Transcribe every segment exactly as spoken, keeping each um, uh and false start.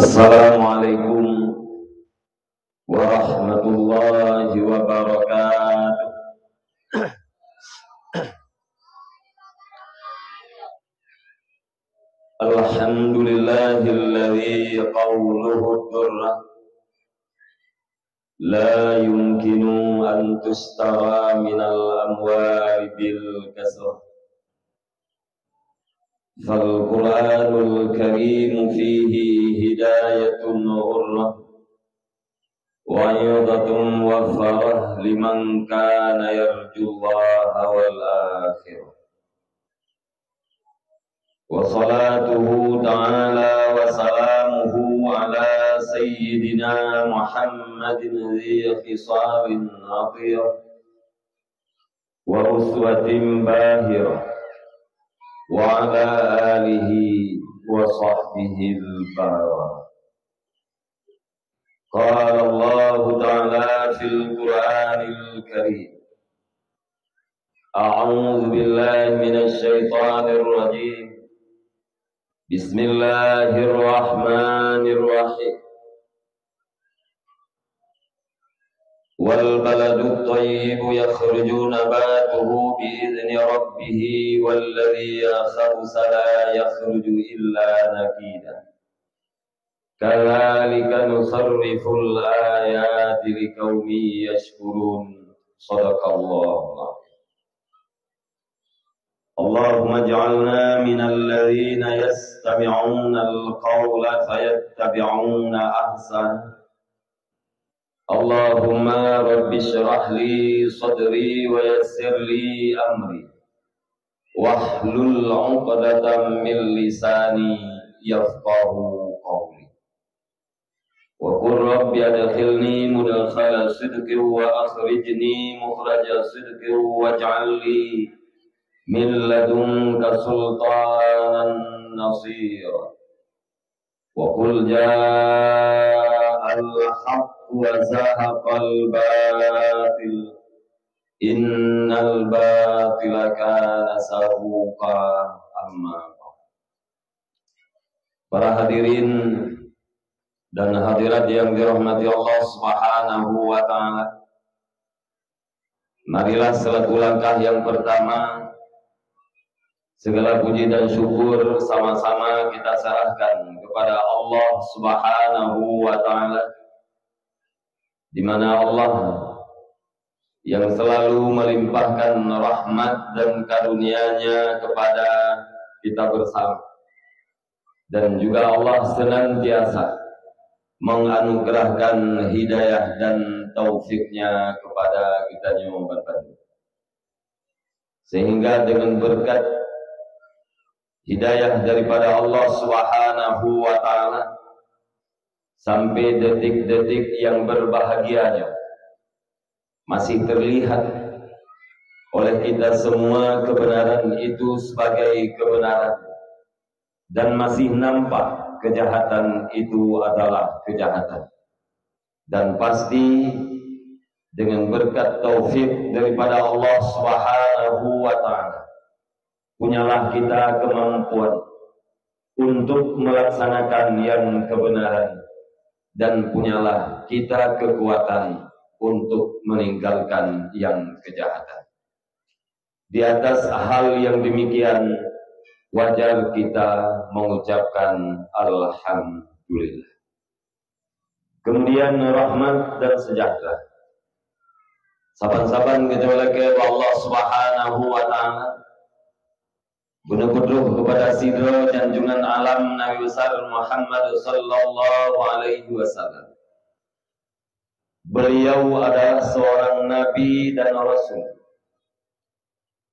Assalamualaikum warahmatullahi wabarakatuh. Alhamdulillahilladzi qawluhu durrah la yumkinu an tushtara minal amwali bil kasrah. Fal Qur'anul Karim fihi hidayatun ghurrah, wa 'idhatun muwaffarah liman kana yarjullaha wal akhirah. Wa salatuhu ta'ala wa salamuhu ala sayyidina Muhammadin dzi khisalin athirah wa uswatin bahirah, wa ala alihi wa sahbihil bararah. Qala Allahu ta'ala fil Qur'anil Karim. A'udzu billahi minasy syaithanir rajim. Bismillahirrahmanirrahim. Wal baladut thayyibu yakhruju nabatuhu bi idzni rabbih, walladzi khabutha la yakhruju illa nakida. Kadzalika nusarriful ayati liqaumin yashkurun. Shadaqallahul adzim. Allahumma ij'alna minal ladzina yastami'unal qaula fayattabi'una ahsanah. Allahumma rabbi shrah li sadri wa yassir li amri, wahlul 'uqdatam min lisani yafqahu qawli. Wa qur rabbi adkhilni mudkhala sidqin wa akhrijni mukhraja sidqin waj'al li min ladunka sultanan nasira. Wa qul ja'al haqqu wa zahaqal batil, innal batila kana zahuqa. Amma ba'd. Para hadirin dan hadirat yang dirahmati Allah Subhanahu wa taala, marilah selaku langkah yang pertama, segala puji dan syukur sama-sama kita serahkan kepada Allah Subhanahu wa taala, di mana Allah yang selalu melimpahkan rahmat dan karunia-Nya kepada kita bersama. Dan juga Allah senantiasa menganugerahkan hidayah dan taufik-Nya kepada kita nyoe bandum. Sehingga dengan berkat hidayah daripada Allah Subhanahu wa taala, sampai detik-detik yang berbahagia nyoe, masih terlihat oleh kita semua kebenaran itu sebagai kebenaran, dan masih nampak kejahatan itu adalah kejahatan. Dan pasti dengan berkat taufik daripada Allah Subhanahu wa taala, punyalah kita kemampuan untuk melaksanakan yang kebenaran, dan punyalah kita kekuatan untuk meninggalkan yang kejahatan. Di atas hal yang demikian, wajar kita mengucapkan alhamdulillah. Kemudian rahmat dan sejahtera saban-saban geutanyoe lakée bak Allah Subhanahu wa taala, beuneupeudroh kepada sidroe janjungan alam Nabi besar Muhammad sallallahu alaihi wasallam. Beliau adalah seorang nabi dan rasul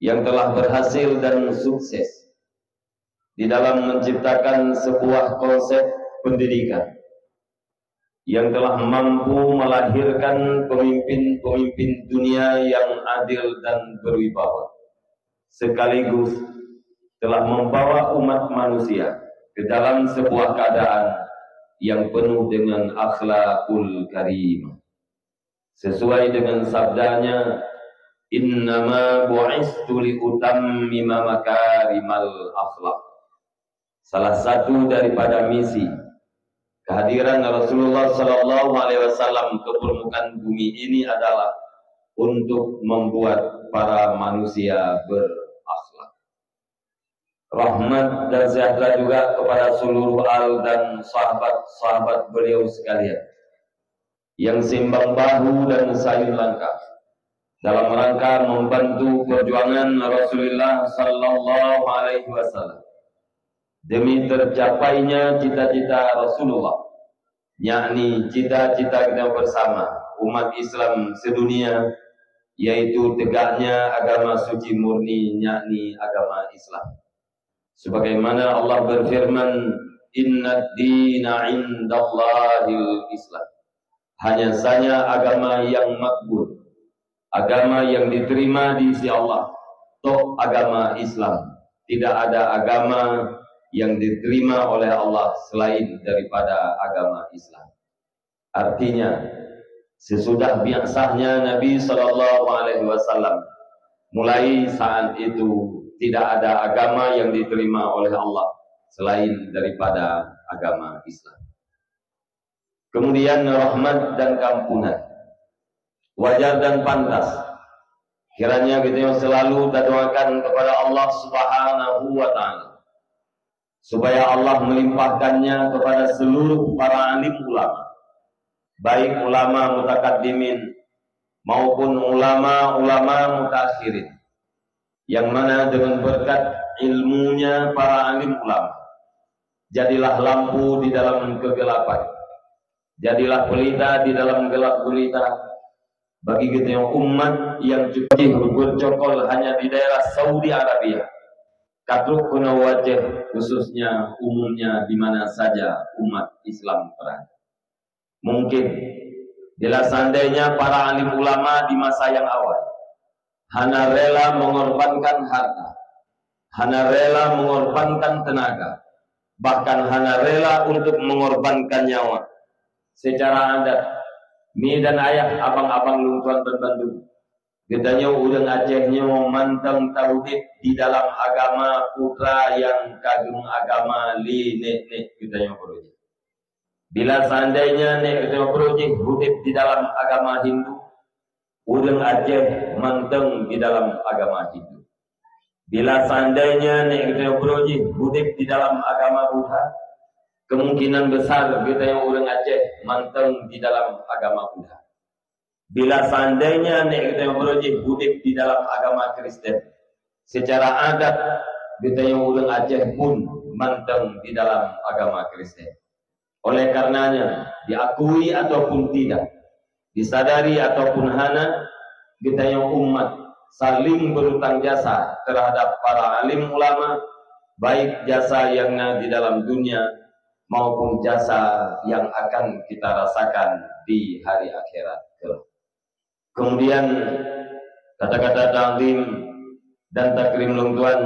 yang telah berhasil dan sukses di dalam menciptakan sebuah konsep pendidikan yang telah mampu melahirkan pemimpin-pemimpin dunia yang adil dan berwibawa, sekaligus telah membawa umat manusia ke dalam sebuah keadaan yang penuh dengan akhlakul karimah. Sesuai dengan sabda-Nya, "Innama bu'istu liutammima makarimal akhlak." Salah satu daripada misi Kehadiran Rasulullah sallallahu alaihi wasallam ke permukaan bumi ini adalah untuk membuat para manusia berakhlak. Rahmat dan sejahtera juga kepada seluruh al dan sahabat-sahabat beliau sekalian yang seimbang bahu dan sayun langkah dalam rangka membantu perjuangan Rasulullah sallallahu alaihi wasallam demi tercapainya cita-cita Rasulullah, yakni cita-cita kita bersama umat Islam sedunia, yaitu tegaknya agama suci murni, yakni agama Islam. Sebagaimana Allah berfirman, "Inna dina indallahil Islam." Hanya saja agama yang makbul, agama yang diterima di sisi Allah, toh agama Islam. Tidak ada agama yang diterima oleh Allah selain daripada agama Islam. Artinya, sesudah bi'sahnya Nabi sallallahu alaihi wasallam, mulai saat itu tidak ada agama yang diterima oleh Allah selain daripada agama Islam. Kemudian rahmat dan keampunan. Wajar dan pantas kiranya kita selalu tadoakan kepada Allah Subhanahu wa Ta'ala, supaya Allah melimpahkannya kepada seluruh para alim ulama, baik ulama mutakaddimin maupun ulama-ulama mutaakhirin, yang mana dengan berkat ilmunya para alim ulama, jadilah lampu di dalam kegelapan, jadilah pelita di dalam gelap gulita bagi kita umat yang cukup bercokol hanya di daerah Saudi Arabia, ka trok keunoe u Aceh, khususnya umumnya di mana saja umat Islam berada. Mungkin bila seandainya para alim ulama di masa yang awal hana rela mengorbankan harta, hana rela mengorbankan tenaga, bahkan hana rela untuk mengorbankan nyawa, secara adat, mi dan ayah, abang-abang lôn tuan banbandum, geutanyoe ureuëng Aceh nyoe mantong taudeb di dalam agama putra nyang ka geumeuagama lé nek-nek geutanyoe keudroe jih. Bila seandainya nek geutanyoe keudroe jih udeb di dalam agama Hindu, ureuëng Aceh mantong di dalam agama Hindu. Bila seandainya nek geutanyoe keudroe jih udeb di dalam agama Buddha, kemungkinan besar geutanyoe ureuëng Aceh mantong di dalam agama Buddha. Bila seandainya nek geutanyoe keudroe jih udeb di dalam agama Kristen, secara adat geutanyoe ureuëng Aceh pun mantong di dalam agama Kristen. Oleh karenanya, diakui ataupun tidak, disadari ataupun hana, geutanyoe umat saling berutang jasa terhadap para alim ulama, baik jasa yang na di dalam dunia maupun jasa yang akan kita rasakan di hari akhirat kelak. Kemudian, kata-kata takzim dan takrim lôn tuan,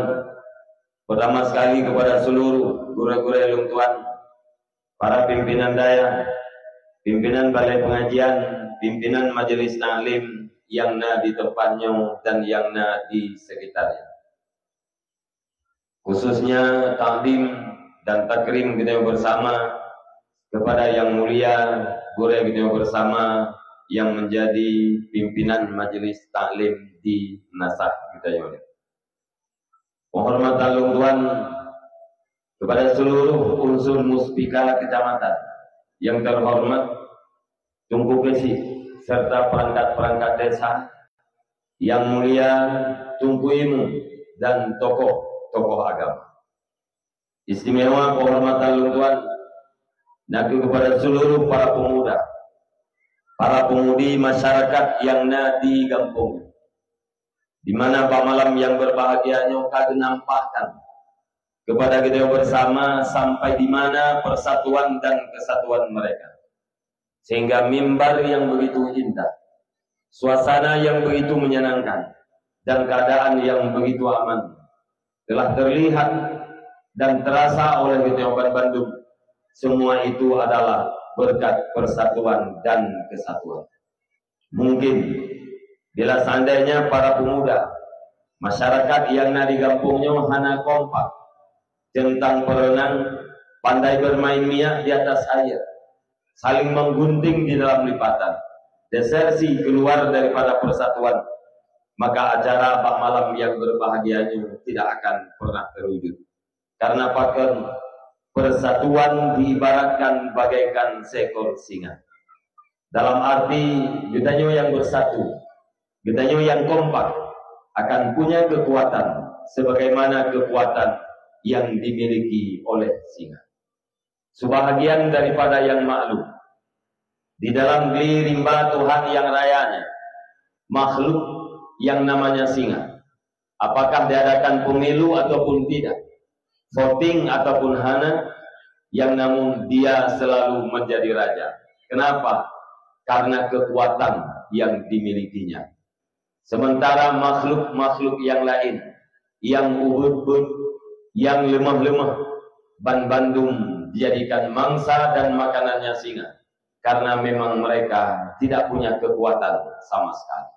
pertama sekali kepada seluruh gurée-gurée lôn tuan, para pimpinan dayah, pimpinan balai pengajian, pimpinan majelis taklim yang na di tempat nyoe dan yang na di sekitarnya. Khususnya takdim dan takrim kita bersama kepada Yang Mulia Gurée kita bersama yang menjadi pimpinan majelis taklim di Nasah kita ini. Penghormatan lôn tuan kepada seluruh unsur muspika kecamatan yang terhormat Teungku Geuchik serta perangkat-perangkat desa, Yang Mulia Teungku Imum dan tokoh-tokoh agama. Istimewa penghormatan lôn tuan na keuh kepada seluruh para pemuda, para pemudi masyarakat yang na di gampông, di mana bak malam yang berbahagia nyoe ka geunampakkan kepada kita bersama sampai di mana persatuan dan kesatuan mereka. Sehingga mimbar yang begitu indah, suasana yang begitu menyenangkan, dan keadaan yang begitu aman telah terlihat dan terasa oleh kita bandum. Semua itu adalah berkat persatuan dan kesatuan. Mungkin bila seandainya para pemuda, masyarakat yang na di gampông nyoe hana kompak teuntang peureunang, Pandai bermain minyak di atas air, saling menggunting di dalam lipatan, desersi keluar daripada persatuan, maka acara bak malam yang berbahagia nyoe tidak akan pernah terwujud. Karena pakon, persatuan diibaratkan bagaikan seekor singa. Dalam arti, geutanyoe yang bersatu, geutanyoe yang kompak akan punya kekuatan sebagaimana kekuatan yang dimiliki oleh singa. Sebahagian daripada yang maklum, di dalam geli rimba Tuhan yang raya nyan, makhluk yang namanya singa. Apakah diadakan pemilu ataupun tidak, voting ataupun hana, yang namun dia selalu menjadi raja. Kenapa? Karena kekuatan yang dimilikinya. Sementara makhluk-makhluk yang lain, yang ubit-ubit, yang lemah-lemah, ban bandum dijadikan mangsa dan makanannya singa, karena memang mereka tidak punya kekuatan sama sekali.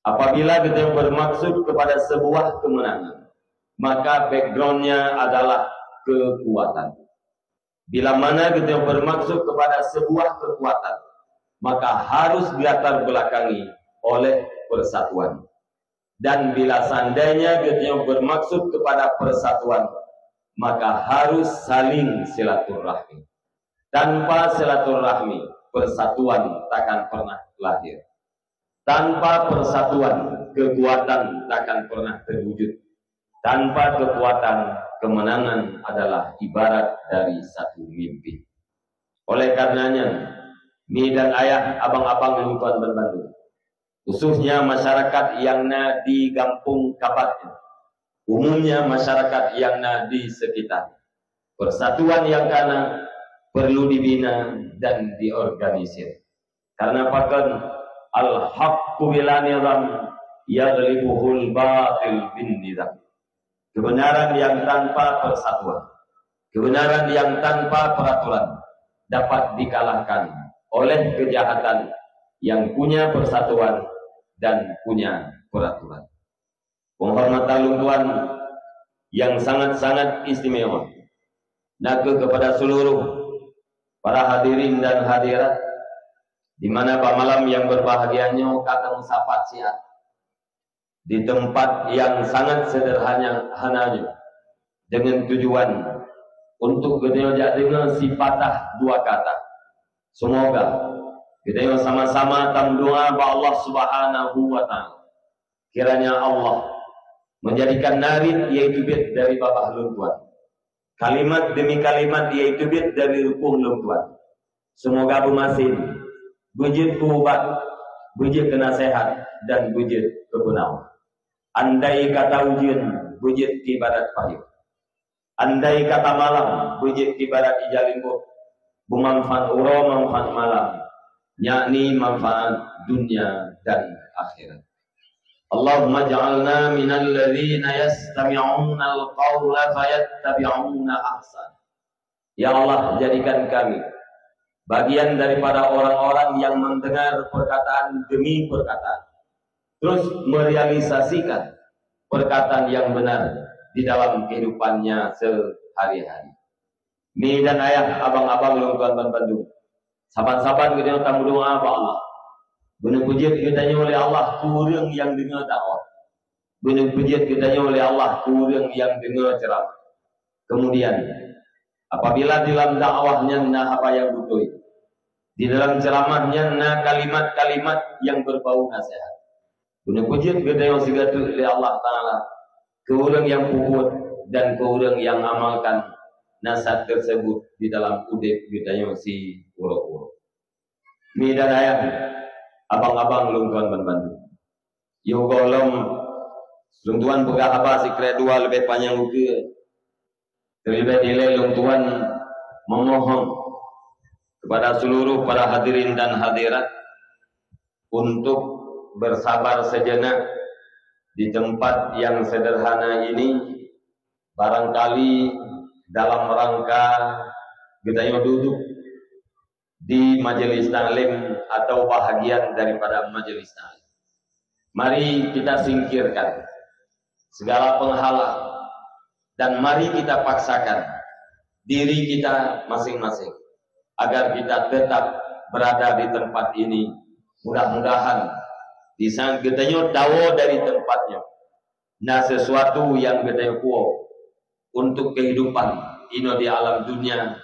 Apabila kita bermaksud kepada sebuah kemenangan, maka backgroundnya adalah kekuatan. Bila mana kita bermaksud kepada sebuah kekuatan, maka harus dilatar belakangi oleh persatuan. Dan bila seandainya kita bermaksud kepada persatuan, maka harus saling silaturahmi. Tanpa silaturahmi, persatuan takkan pernah lahir. Tanpa persatuan, kekuatan takkan pernah terwujud. Tanpa kekuatan, kemenangan adalah ibarat dari satu mimpi. Oleh karenanya, mi dan ayah, abang-abang lôn tuan banmandum, khususnya masyarakat yang na di gampông Kabat, umumnya masyarakat yang na di sekitar, persatuan yang kana perlu dibina dan diorganisir. Karena pakon, al-haqqu bila nizam yaghlibuhul batil bin nizam. Kebenaran yang tanpa persatuan, kebenaran yang tanpa peraturan dapat dikalahkan oleh kejahatan yang punya persatuan dan punya peraturan. Penghormatan lôn tuan yang sangat-sangat istimewa nakeuh kepada seluruh para hadirin dan hadirat, di mana bak malam yang berbahagia nyoe ka teusapat siat di tempat yang sangat sederhana, hana nyoe, dengan tujuan untuk geutanyoe jak deungoe sipatah dua kata. Semoga geutanyoe sama-sama tameudoa bak Allah Subhanahu wa Ta'ala, kiranya Allah menjadikan narit nyang teubiet dari babah lôn tuan, kalimat demi kalimat nyang teubiet dari rupung lôn tuan, semoga beumasin, beujeuet keu ubat, beujeuet keu naseuhat, dan beujeuet keu peunawa. Andai kata ujeuen, beujeuet keu ibarat payong. Andai kata malam, beujeuet keu ibarat ija linggôh, beumanfaat uroe manfaat malam, yakni manfaat dunia dan akhirat. Allahumma ja'alna minal ladzina yastami'unal qaula fayattabi'una ahsan. Ya Allah, jadikan kami bagian daripada orang-orang yang mendengar perkataan demi perkataan, terus merealisasikan perkataan yang benar di dalam kehidupannya sehari-hari. Mi dan ayah, abang-abang lôn tuan banmandum, saban-saban geutanyoe tameudoa bak Allah. Beuneupeujeuet geutanyoe lé Allah keu ureuëng nyang deungoe dakwah. Beuneupeujeuet geutanyoe lé Allah keu ureuëng nyang deungoe ceuramah. Kemudian, apabila di dalam dakwah nyan na haba nyang beutôi, di dalam ceuramah nyan na kalimat-kalimat nyang beubau naseuhat, beuneupeujeuet geutanyoe sigoe teuk lé Allah Ta'ala keu ureuëng nyang peubuet dan keu ureuëng nyang amalkan naseuhat tersebut di dalam udeb geutanyoe siuroe-uroe. Mi dan ayah, abang-abang lôn tuan banmandum. Yoh gohlom lôn tuan peugah haba sikrek dua leubeh panyang ukeue. Terlebih dilée lôn tuan memohon kepada seluruh para hadirin dan hadirat untuk bersabar sejenak di tempat yang sederhana ini, barangkali dalam rangka geutanyoe duduk di majelis taklim atau bahagian daripada majelis taklim. Mari kita singkirkan segala penghalang dan mari kita paksakan diri kita masing-masing, agar kita tetap berada di tempat ini. Mudah-mudahan di saat geutanyoe tawoe dari tempat nyoe, na sesuatu nyang geutanyoe puwoe untuk kehidupan inoe di alam dunia,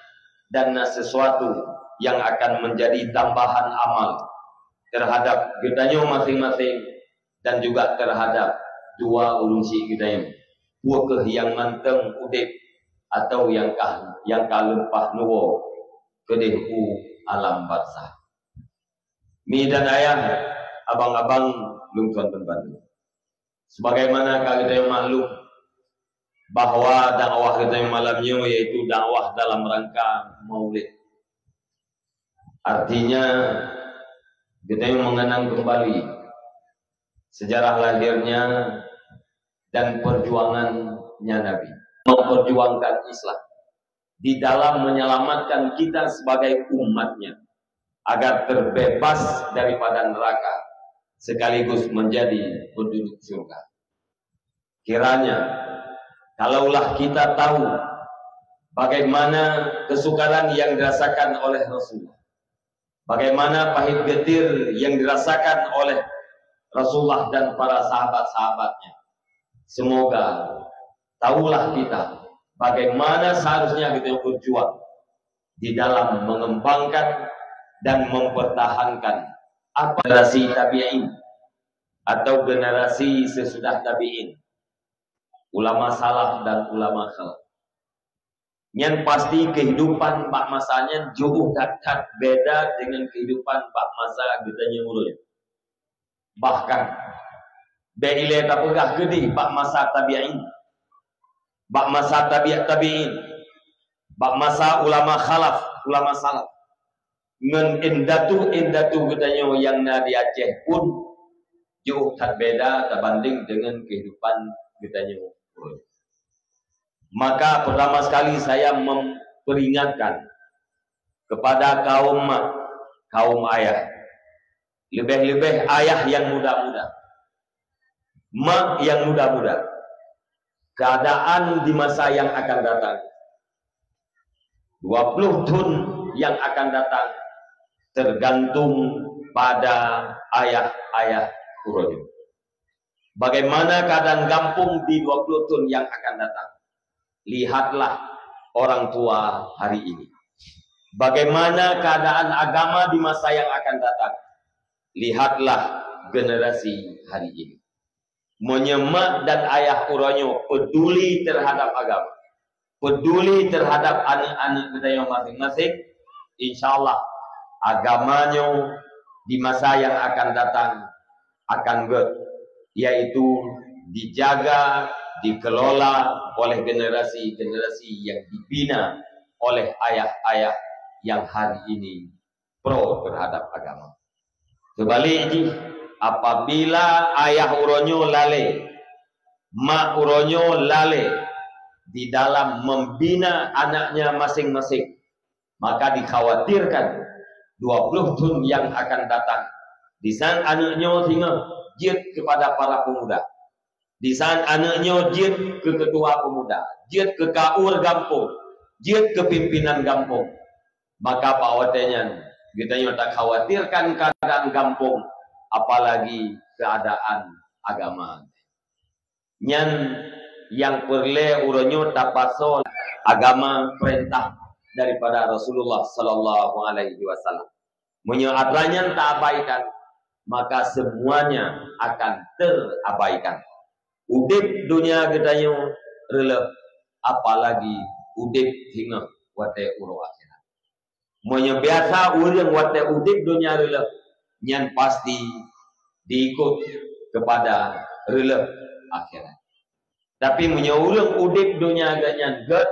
dan na sesuatu yang akan menjadi tambahan amal terhadap geutanyoe masing-masing dan juga terhadap dua ureuëng syiek geutanyoe. Peue kheueh nyang mantong udeb atau nyang ka, nyang ka leupah neuwoe keudeh u alam barzakh. Mi dan ayah, abang-abang lôn tuan teumpat. Sebagaimana ka geutanyoe maklum bahwa dakwah geutanyoe malam nyoe yaitu dakwah dalam rangka Maulid. Artinya, geutanyoe mengenang kembali sejarah lahirnya dan perjuangannya Nabi, memperjuangkan Islam di dalam menyelamatkan kita sebagai umatnya agar terbebas daripada neraka sekaligus menjadi penduduk surga. Kiranya, kalaulah kita tahu bagaimana kesukaran yang dirasakan oleh Rasulullah, bagaimana pahit getir yang dirasakan oleh Rasulullah dan para sahabat-sahabatnya, semoga tahulah kita bagaimana seharusnya kita berjuang di dalam mengembangkan dan mempertahankan apa generasi tabi'in atau generasi sesudah tabi'in, ulama salaf dan ulama khalaf. Nyan pasti kehidupan bak masa nyan jauh that-that beda dengan kehidupan bak masa geutanyoe uroe nyoe. Bahkan, bék ilée tapeugah keudeh bak masa tabi'in, bak masa tabi' tabi'in, bak masa ulama khalaf, ulama salaf, ngon indatu-indatu geutanyoe nyang na di Aceh pun jauh that beda tabanding dengan kehidupan geutanyoe. Maka pertama sekali saya memperingatkan kepada kaum mak, kaum ayah, lebih-lebih ayah yang muda-muda, mak yang muda-muda, keadaan di masa yang akan datang, dua puluh thon nyang akan datang, tergantung pada ayah-ayah uroe nyoe. Bagaimana keadaan gampông di dua puluh thon nyang akan datang? Lihatlah orang tua hari ini. Bagaimana keadaan agama di masa yang akan datang? Lihatlah generasi hari ini. Meunyoe mak dan ayah uroe nyoe peduli terhadap agama, peduli terhadap aneuk-aneuk geutanyoe masing-masing, insya Allah agama nyoe di masa yang akan datang akan gét, yaitu dijaga, dikelola oleh generasi-generasi yang dibina oleh ayah-ayah yang hari ini pro terhadap agama. Seubalik jih, apabila ayah uroe nyoe lalée, mak uroe nyoe lalée di dalam membina anaknya masing-masing, maka dikhawatirkan dua puluh thon nyang akan datang, di saat aneuk nyoe singoh jeuet keupada para pemuda, di saat aneuk nyoe jeuet keu keutua pemuda, jeuet keu kaur gampông, jeuet keu pimpinan gampông, maka bak watée nyan geutanyoe takhawatirkan keuadaan gampông, apalagi keuadaan agama. Nyan nyang peureulée uroe nyoe tapasoe agama peurintah daripada Rasulullah sallallahu alaihi wasallam. Meunyoe atra nyan taabaikan, maka semuanya akan terabaikan. Udeb donya geutanyoe reuloh, apalagi udeb singoh watée uroe akhirat. Meunyoe biasa ureuëng watée udeb donya reuloh, nyan pasti diikot keupada reuloh akhirat. Tapi meunyoe ureuëng udeb donya geuh nyan gét,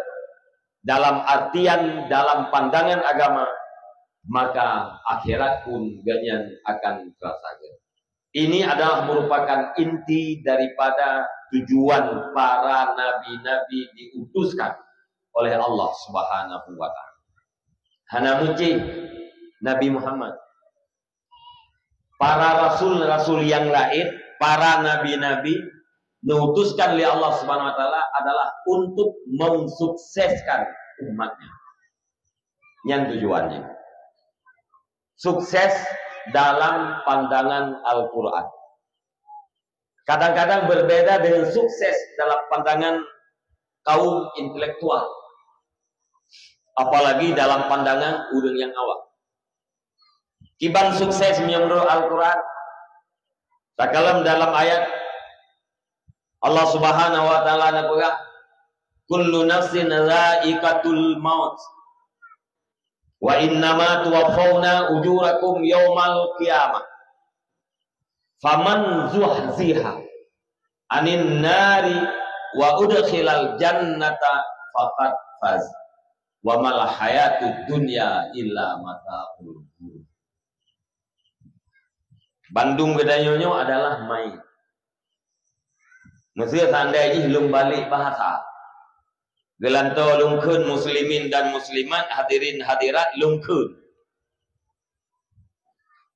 dalam artian, dalam pandangan agama, maka akhirat pun geuh nyan akan terasa gét. Ini adalah merupakan inti daripada tujuan para nabi-nabi diutuskan oleh Allah Subhanahu wa Ta'ala. Hana meucéh Nabi Muhammad. Para rasul-rasul yang lain, para nabi-nabi, diutuskan oleh Allah Subhanahu wa Ta'ala adalah untuk mensukseskan umatnya. Nyan tujuan jih. Sukses dalam pandangan Al-Quran. Kadang-kadang berbeda dengan sukses dalam pandangan kaum intelektual. Apalagi dalam pandangan ureuëng nyang awam. Kiban sukses menurut Al-Quran? Takalon dalam ayat Allah Subhanahu wa Taala na peugah, "Kullu nafsin zaikatul maut. Wa innama tuwaffawna ujurakum yaumal qiyamah. Faman zuhziha anin nari wa udkhilal jannata faqad faz. Wa mal hayatud dunya illa mata'ul ghurur." Bandum geutanyoe nyoe adalah mait. Meuseu seandai jih lôn balek bahasa, geulantoe lôn kheun muslimin dan muslimat, hadirin hadirat, lôn kheun,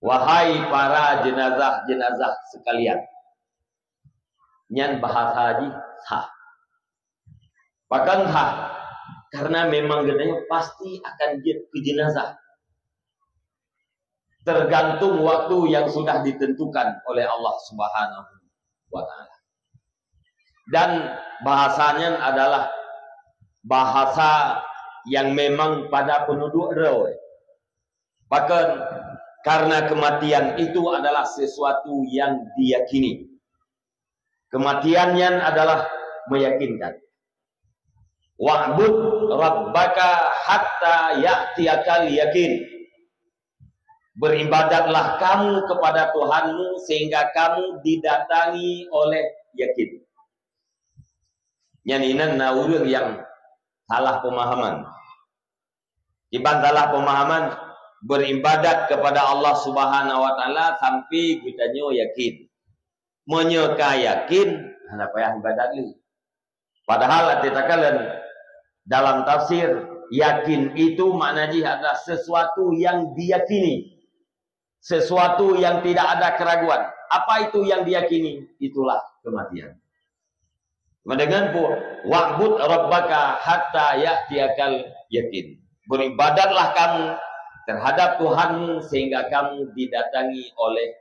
"Wahai para jenazah-jenazah sekalian," nyan bahasa jih sah. Pakon sah? Karena memang geutanyoe pasti akan jeuet keu jenazah. Tergantung waktu yang sudah ditentukan oleh Allah Subhanahu wa Taala. Dan bahasa nyan adalah bahasa yang memang pada peunuduk droe. Pakon? Karena kematian itu adalah sesuatu yang diyakini. Kematian nyan adalah meyakinkan. "Wa'bud rabbaka hatta ya'tiyakal yakin." Beribadatlah kamu kepada Tuhanmu sehingga kamu didatangi oleh yakin. Nyan inan na ureuëng nyang salah pemahaman. Kiban salah pemahaman, beribadat kepada Allah Subhanahu wa Taala sampai geutanyoe yakin. Meunyoe ka yakin, hana payah ibadat lé. Padahal até takalon dalam tafsir, yakin itu makna jih adalah sesuatu yang diyakini, sesuatu yang tidak ada keraguan. Apa itu yang diyakini? Itulah kematian. Meudeungon pu, "Wa'bud rabbaka hatta ya'tiyakal yakin." Beribadatlah kamu terhadap Tuhanmu sehingga kamu didatangi oleh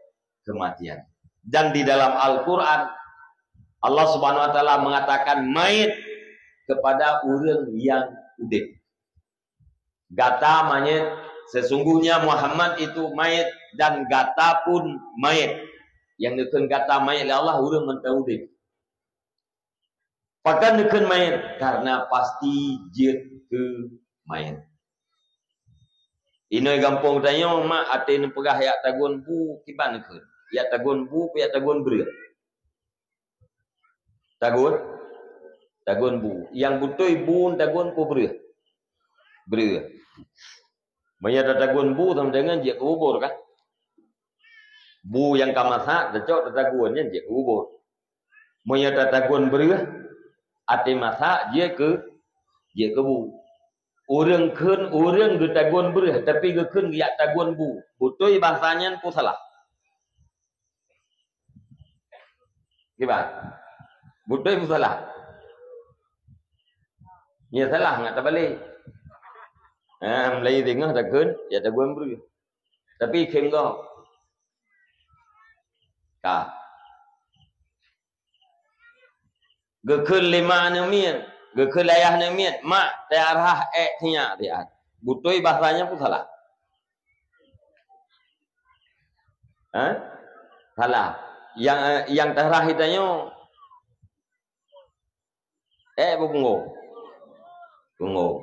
kematian. Dan di dalam Al-Quran, Allah Subhanahu wa Taala mengatakan mait kepada ureuëng nyang udeb. Gata manyét, sesungguhnya Muhammad itu mait dan gata pun mait. Nyang geukheun gata mait lé Allah, ureuëng mantong udeb. Pakon geukheun mait? Karena pasti jeuet keu mait. Inong gampông tanyoe mak até neupeugah jak tagun bu, kiban geukheun. Jak tagun bu, jak tagun breueh. Tagun, tagun bu. Nyang beutôi bu tagun peue breueh? Breueh. Meunyoe tatagun bu sama dengan jeuet keu bubur kan? Bu nyang ka masak tacok tatagun nyan jeuet keu bubur. Meunyoe tatagun breueh, até masak jeuet keu, jeuet keu bu. Ureuëng kheun, ureuëng geutagun breueh, tapi geukheun jak tagun bu. Beutôi bahasa nyan peue salah? Kiban? Beutôi peue salah? Nyan salah ngat tabalek. Ha, mulai teungoh takheun, jak tagun breueh. Tapi khem gob. Ka. Geukheun lé ma aneuk miet, geukheun lé ayah aneuk miet, "Mak, tayarhah ék sinyak siat." Beutôi bahasa nyan peue salah? Ha? Salah. Nyang, eh, nyang tarhah geutanyoe ék peue punggong? Punggong.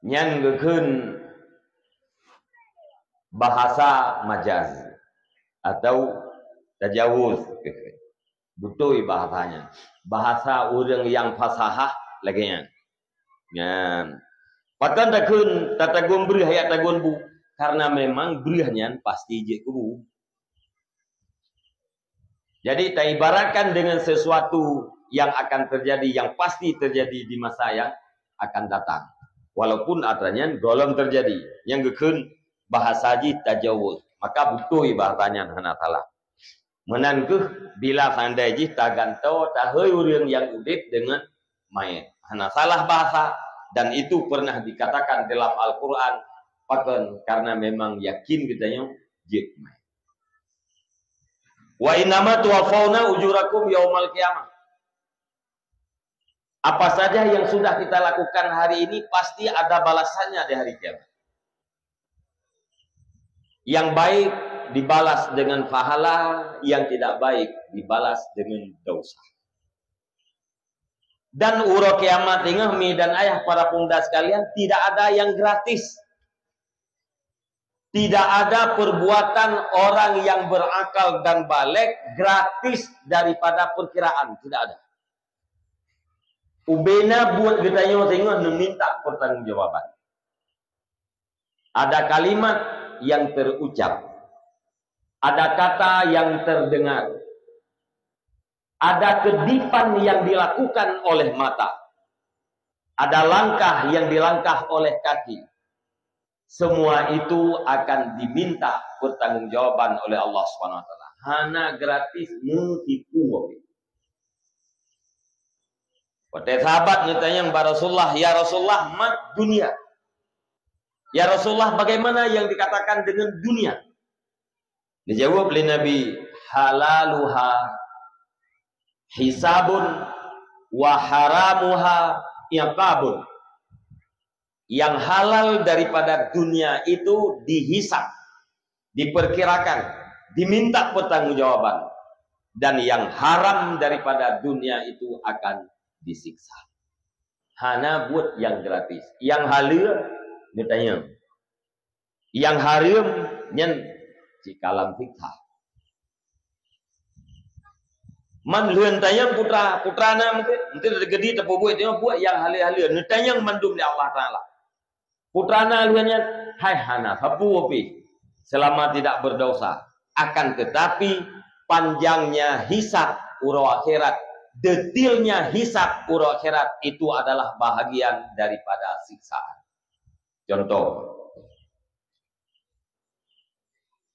Nyan geukheun bahasa majaz atau tajawuz. Beutôi bahasa nyan. Bahasa ureuëng nyang fasahah lagée nyan. Nyan. Pakon takheun tatagun breueh jak tagun bu? Karena memang breueh nyan pasti jeuet keu bu. Jadi, taibaratkan dengan sesuatu yang akan terjadi, yang pasti terjadi di masa yang akan datang. Walaupun atra nyan gohlom terjadi. Nyang geukheun bahasa jih tajawuz. Maka beutôi bahasa nyan hana salah. Meunan kheueh bila seandai jih tagantoe tahôi ureuëng nyang udeb deungon manyét. Hana salah bahasa, dan itu pernah dikatakan dalam Al-Quran, pakon, karena memang yakin geutanyoe jeuet manyét. "Wa innama tuwaffawna ujurakum yaumal qiyamah." Apa saja yang sudah kita lakukan hari ini pasti ada balasannya di hari kiamat. Yang baik dibalas dengan pahala, yang tidak baik dibalas dengan dosa. Dan uroe kiamat ingat, mi dan ayah, para pemuda sekalian, tidak ada yang gratis. Tidak ada perbuatan orang yang berakal dan baligh gratis daripada perkiraan. Tidak ada. Ubena buet geutanyoe singoh neuminta pertanggungjawaban. Ada kalimat yang terucap. Ada kata yang terdengar. Ada kedipan yang dilakukan oleh mata. Ada langkah yang dilangkah oleh kaki. Semua itu akan diminta pertanggungjawaban oleh Allah Subhanahu Wa Taala. Hana gratis, neutipu. Watée sahabat neutanyong bak Rasulullah, "Ya Rasulullah, mad dunia?" "Ya Rasulullah, bagaimana yang dikatakan dengan dunia?" Dijawab lé Nabi, "Halaluha hisabun, wa haramuha iqabun." Yang halal daripada dunia itu dihisab, diperkirakan, diminta pertanggungjawaban. Dan yang haram daripada dunia itu akan disiksa. Hana buet yang gratis. Yang haleue, neutanyong. Yang hareuem, nyan cit ka lam siksa. Man lheueh tanyong putra, putra na meuteuk, meuteuk teukeudi tapeubuet teuma buet nyang haleue-haleue, neutanyong mandum lé Allah Taala. Putra na lheueh nyan, hai hana sapeue pih, selama tidak berdosa. Akan tetapi, panjangnya hisab uroe akhirat, detilnya hisab uroe akhirat itu adalah bahagian daripada siksaan. Contoh,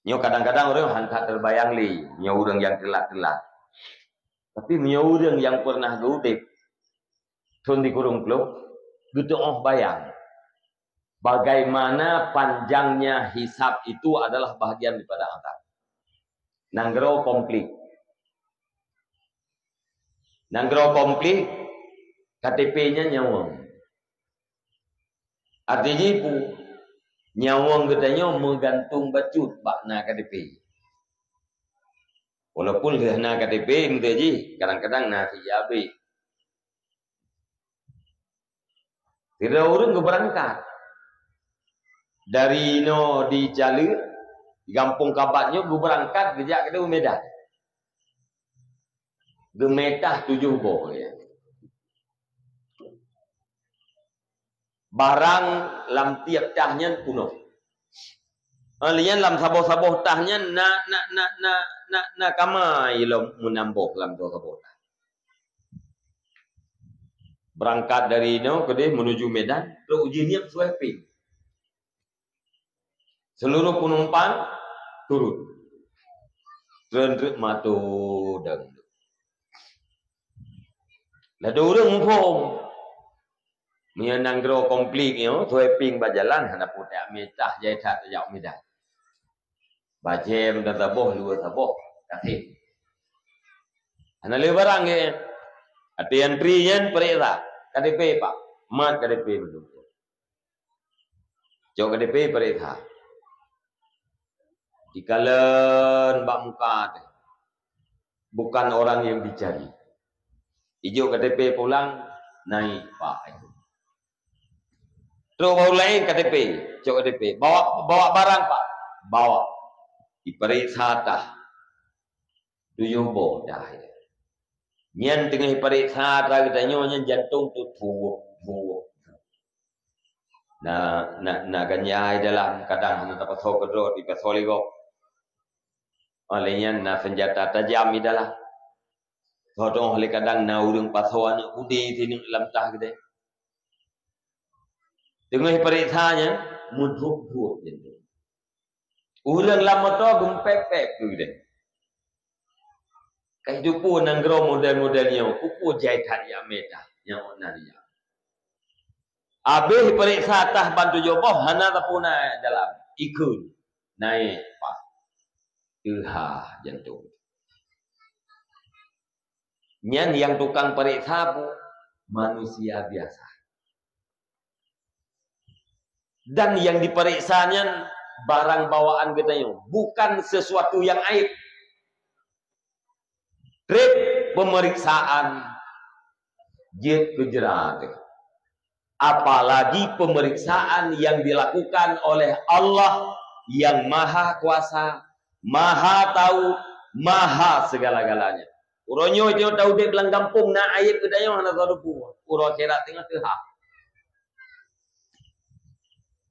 nyoe kadang-kadang ureuëng han that teubayang lé, nyoe ureuëng nyang teulat-teulat. Tapi meunyoe ureuëng nyang pernah geuudeb thon sikureueng ploh, geuteuôh bayang bagaimana panjangnya hisab itu adalah bahagian daripada azab. Nanggroe konflik. Nanggroe konflik, K T P nyan nyawöng. Arti jih peue? Nyawöng geutanyoe meugantung bacut bak na K T P. Walaupun lheueh na K T P, meuteuk jih kadang-kadang na sijabeh. Sidroe ureuëng geubeurangkat dari inoe di Caleuk, di Gampông Kabat nyoe geubeurangkat geujak keudeh u Medan. Geumeutah tujoh boh, ya. Barang lam tieb tah nyan punoh. Lheueh nyan lam saboh-saboh tah nyan na, na, na, na, na, na kama ilom meunamboh lam saboh-saboh tah. Beurangkat dari inoe keudeh menuju Medan, trok uji nyan swiping. Seluruh penumpang turun. Treun treuk mato dan ladôm ureuëng muphom. Meunyoe nanggroe konflik nyoe, swiping bak jalan hana putéh meutah jai that tajak u Medan. Bajém dan saboh, luwa saboh, kasih. Hana lé barang ke. Ateueh antri nyan peuriksa. K T P, Pak. Mat K T P mandum. Cok K T P peuriksa. Dikalon bak muka teh. Bukan orang yang dicari. Ijok K T P pulang, naik, Pak. Trok bak ureuëng laén K T P, cok K T P. Bawa, bawa barang, Pak. Bawa. Diperiksa tah. Tujoh boh tah. Nyan teungoh diperiksa tah geutanyoe nyan jantong tu tuwok, tuwok. Na, na, na ganja di dalam, kadang hana tapasoe keudroe, dipasoe lé gob. Óh lheueh nyan na seunjata tajam di dalam. Tho-tho lé kadang na ureuëng pasoe aneuk udé sineuk lam tah keudeh. Teungoh peuriksa nyan, meuduek-duek nyan. Ureuëng lam moto geumpék-pék keu deh. Ka jiteupeue nanggroe model-model nyoe, peue-peue jai that jak mé tah. nyang na ria. Abéh peuriksa tah ban tujoh boh, hana tapuna dalam, ikheun, naik pah, teuha jantong. Nyan nyang tukang peuriksa pun manusia biasa. Dan nyang dipeuriksa nyan barang bawaan geutanyoe, bukan sesuatu yang aib. Treb peumeriksaan jeuet keu jrat. Apalagi peumeriksaan yang dilakukan oleh Allah yang Maha Kuasa, Maha Tahu, Maha segala-galanya. Uroe nyoe tanyoe taudeb lam gampông na aib geutanyoe hana tateupeue. Uroe akhirat teungoh teuha.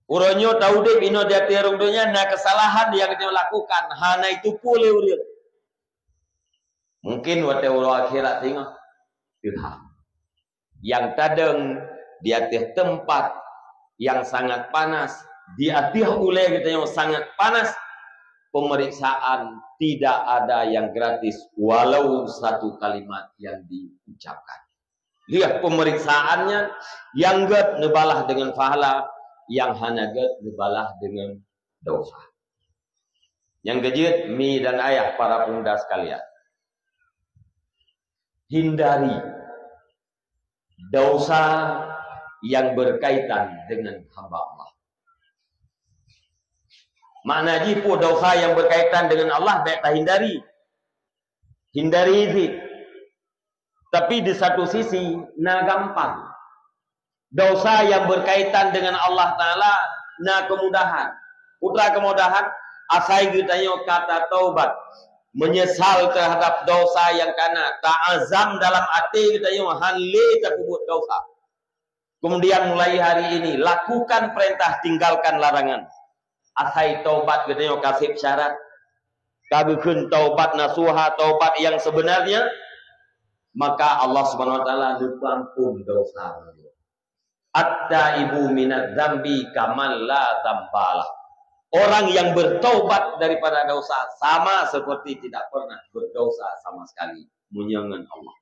Uroe nyoe taudeb inoe di ateueh rhueng donya na keusalahan nyang geutanyoe lakukan hana jiteupeue lé ureueng. Mungkin watée uroe akhirat teungoh teuha. Nyang tadong di ateueh teumpat nyang sangat panas, di ateueh ulée geutanyoe sangat panas, peumeriksaan tidak ada yang gratis, walau satu kalimat yang diucapkan. Liah peumeriksaan nyan, nyang gét neubalah deungon pahala, nyang hana gét neubalah deungon dosa. Nyang keujeuet, mi dan ayah, para pemuda sekalian, hindari dosa yang berkaitan dengan hamba Allah. Makna jih peue dosa yang berkaitan dengan Allah, bék tahindari. Hindari cit. Tapi di satu sisi, na gampang. Dosa yang berkaitan dengan Allah Ta'ala na kemudahan. Peue kemudahan? Asai geutanyoe ka tataubat, menyesal terhadap dosa nyang kana, taazam dalam até geutanyoe hán lé tapeubuet dosa. Kemudian mulai hari ini, lakukan perintah, tinggalkan larangan. Asai taubat geutanyoe ka sép syarat, ka geukheun taubat nasuha, taubat yang sebenarnya, maka Allah Subhanahu wa Taala geupeuampon dosa. At-taibu minadz dzambi kaman la dzambalah. Orang yang bertaubat daripada dosa sama seperti tidak pernah berdosa sama sekali meunyoe ngon Allah.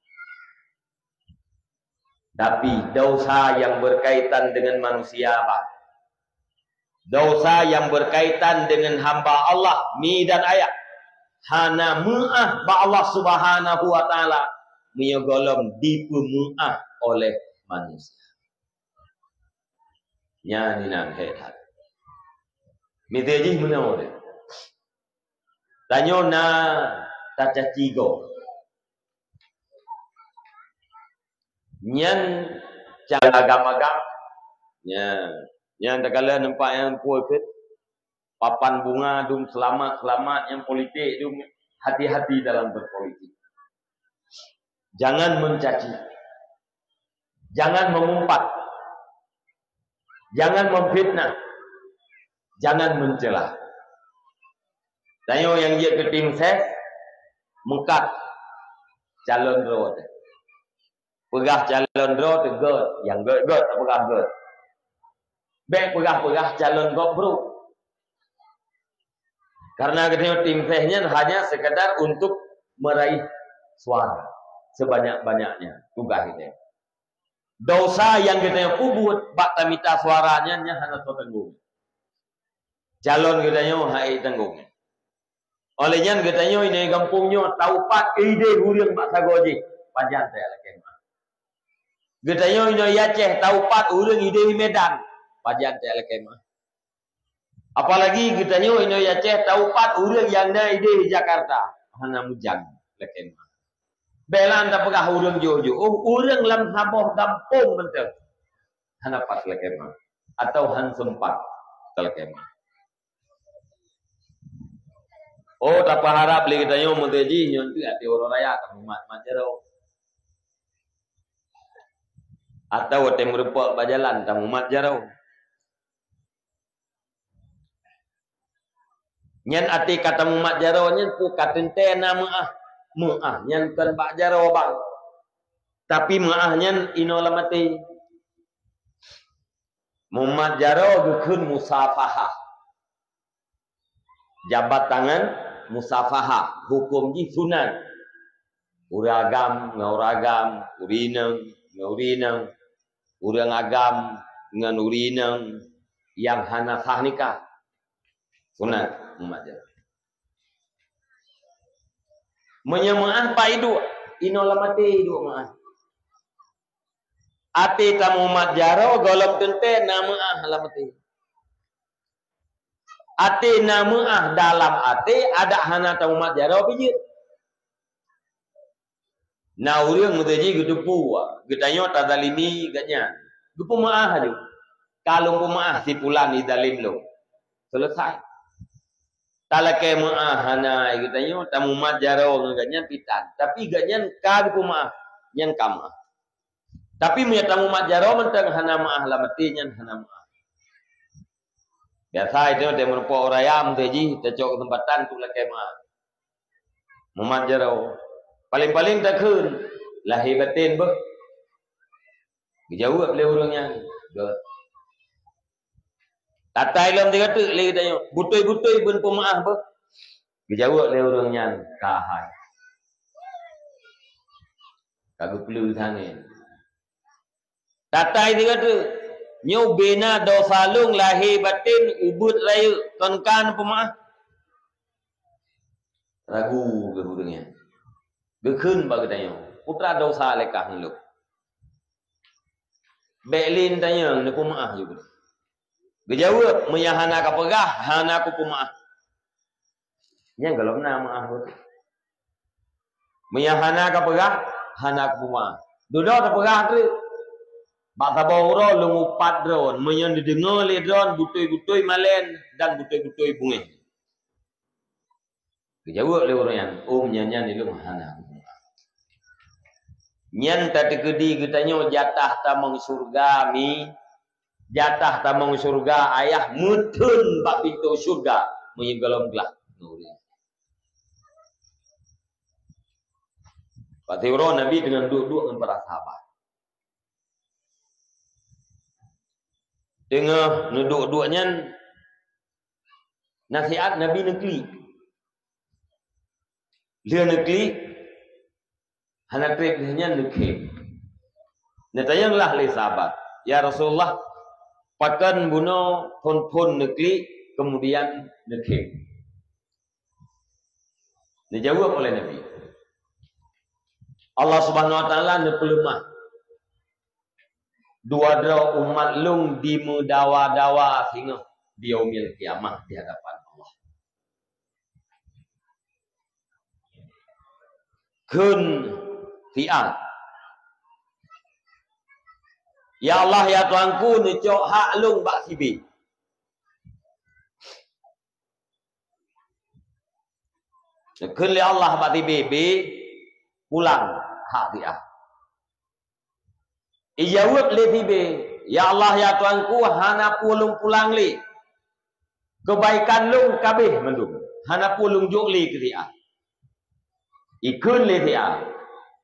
Tapi dosa yang berkaitan dengan manusia, bah, dosa yang berkaitan dengan hamba Allah, mi dan ayah, hana meu'ah bak Allah Subhanahu wa Taala, meunyoe gohlom dipeumeu'ah oleh manusia. Nyan inan hék that. Miseue jih meunoe deh. Tanyoe na tacaci gob. Nyan cara agam-agam. Nyan, nyan takalon nampak nyang peue keuh. Papan bunga dum seulamat-seulamat, nyang politik dum hati-hati dalam berpolitik. Jangan mencaci. Jangan mengumpat. Jangan memfitnah. Jangan mencela. Tanyoe nyang jeuet keu tim ses, meukat calon droe teuh. Peugah calon droe teuh gét, nyang gét-gét tapeugah gét. Bék peugah-peugah calon gob brok. Karena geutanyoe tim ses nyan hanya sekadar untuk meraih suara sebanyak-banyaknya tugas geutanyoe. Dosa nyang geutanyoe peubuet bak tamita suara nyan, nyan hana teutanggong. Calon geutanyoe hana tanggong. Oleh nyan geutanyoe inoe gampông nyoe taupat idéh ureueng bak sagoe jih, pajan tajak lakée meu'ah. Geutanyoe inoe Aceh taupat ureueng idéh Medan, pajan tajak lakée meu'ah. Apalagi geutanyoe inoe Aceh taupat ureueng nyang na idéh Jakarta, hana meujan lakée meu'ah. Bék lom tapeugah ureueng jiôh-jiôh, oh, ureueng lam saboh gampông mantong hana pat lakée meu'ah atau hana seumpat talakée meu'ah. Oh, tapeuharab lé geutanyoe meunteujih nyoe teuk até uroe raya tamumat-mat jaroe. Atau watée meurumpok bak jalan tamumat jaroe. Nyan até ka tamumat jaroe nyan peue ka teuntée na meu'ah. Meu'ah nyan kon bak jaroe bang. Tapi meu'ah nyan inoe lam até. Mumat jaroe geukheun musafahah. Jabat tangan musafahah, huköm jih sunat. Ureueng agam ngon ureueng agam, ureueng inong Ngon ureueng inong, ureueng agam ngon ureueng inong nyang hana sah nikah. Sunat mumat jaroe. Meunyoe meu'ah bak iduek, inoe lam até iduek meu'ah. Até tamumat jaroe gohlom teuntée na meu'ah lam até. Até na meu'ah dalam até, adak hana tamumat jaroe pih jeuet. Na ureueng meuteujih geuteupeue, geutanyoe tazalimi gobnyan. Geupeumeu'ah laju. Ka lôn peumeu'ah si pulan izalim lôn. Selesai. Talakée meu'ah hana geutanyoe, tamumat jaroe ngon gobnyan pih tan. Tapi gobnyan ka geupeumeu'ah, nyan ka meu'ah. Tapi meunyoe tamumat jaroe mantong hana meu'ah lam até, nyan hana meu'ah. Biasa itu dia meureumpok ureueng ayam tu jih, tacok keuseumpatan untuk lakée meu'ah. Mumat jaroe. Paléng-paléng takheun, lahé batén beuh. Geujaweueb lé ureueng nyan, "Göt." Tatai lom tiga teuk lé geutanyoe, "Beutôi-beutôi beuen peumeu'ah beuh." Geujaweueb lé ureueng nyan, "Ka hai." Ka geupeuleueh tangen. Tatai tiga teuk, "Nyoe bina dosa lôn lahé batén ubeuet rayeuk, kon ka neupeumeu'ah?" Ragu keu ureueng nyan. Geukheun bak geutanyoe, "Peue teuma dosa lé kah ngon lôn? Bék lé neutanyong, neupeumeu'ah ju." Geujaweueb, "Meunyoe hana kapeugah, hana kupeumeu'ah." Nyan gohlom na meu'ah beutôi. Meunyoe hana kapeugah, hana kupeumeu'ah. Dudoe tapeugah treuk. Bak saboh uroe lôn upat droe, meunyoe neudeungoe lé droe beutôi-beutôi malée dan beutôi-beutôi beungéh. Geujaweueb lé ureueng nyan, "Oh, meunyoe nyan ilôn hana kupeumeu'ah." Nyan tateukeudi geutanyoe jatah tamong syeuruga mi, jatah tamong syeuruga ayah meuteun bak pintoe syeuruga meunyoe gohlom glah. Bak siuroe Nabi teungoh duek-duek ngon para sahabat. Teungoh neuduek-duek nyan, nasihat Nabi neuklik. Lheueh neuklik, hana treb lheueh nyan neukhém. Neutanyong lah lé sahabat, "Ya Rasulullah, pakon bunoe phon-phon neuklik, keumudian neukhém?" Neujaweueb oleh Nabi, "Allah Subhanahu wa Taala neupeuleumah dua droe umat lôn dimeudawa-dawa singoh di Yaumil Qiyamah di hadapan Allah." Kheun si A, "Ya Allah, ya Tuhanku, neucok hak lôn bak si B." Neukheun lé Allah bak si B, "B, pulang hak si A." Ijaweueb lé si B, "Ya Allah, ya Tuhanku, hana peue lôn pulang lé. Keubaikan lôn ka abéh mandum, hana peue lôn jok lé keu si A." Ikheun lé si A,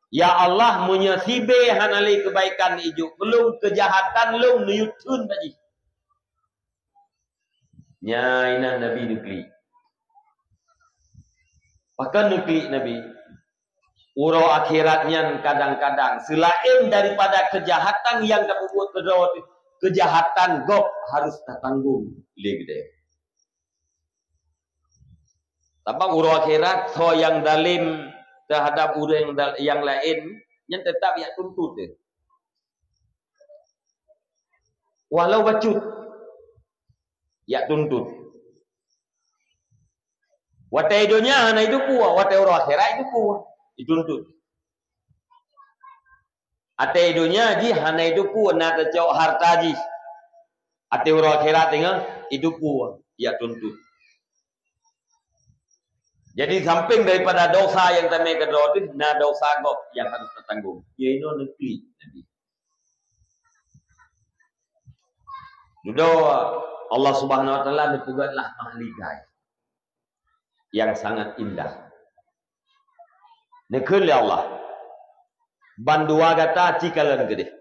"Ya Allah, meunyoe si B hana lé keubaikan ijok keu lôn, keujahatan lôn neuyue theun bak jih." Nyan inan Nabi neuklik. Pakon neuklik Nabi? Uroe akhirat nyan kadang-kadang seulaén daripada keujahatan nyang tapeubuet keudroe teuh, keujahatan gob harus tatanggong lé geude. Sabab uroe akhirat, soe nyang zalim teuhadab ureuëng da-, nyang laén, nyan teutap jak tuntut deh. Walau bacut, jak tuntut. Watée donya hana jiteupeue, watée uroe akhirat jiteupeue, jituntut. Watée donya jih hana jiteupeue, na teucok hareuta jih. Watée uroe akhirat teungoh jiteupeue, jak tuntut. Jadi, sampéng daripada dosa nyang tamé keudroe teuh, na dosa gob nyang harus tatanggong. Iaitu neuklik Nabi. Dudoe Allah Subhanahu wa Taala neupeugét lah mahligai nyang sangat indah. Neukheun lé Allah, "Bandua gata ci kalon keudeh."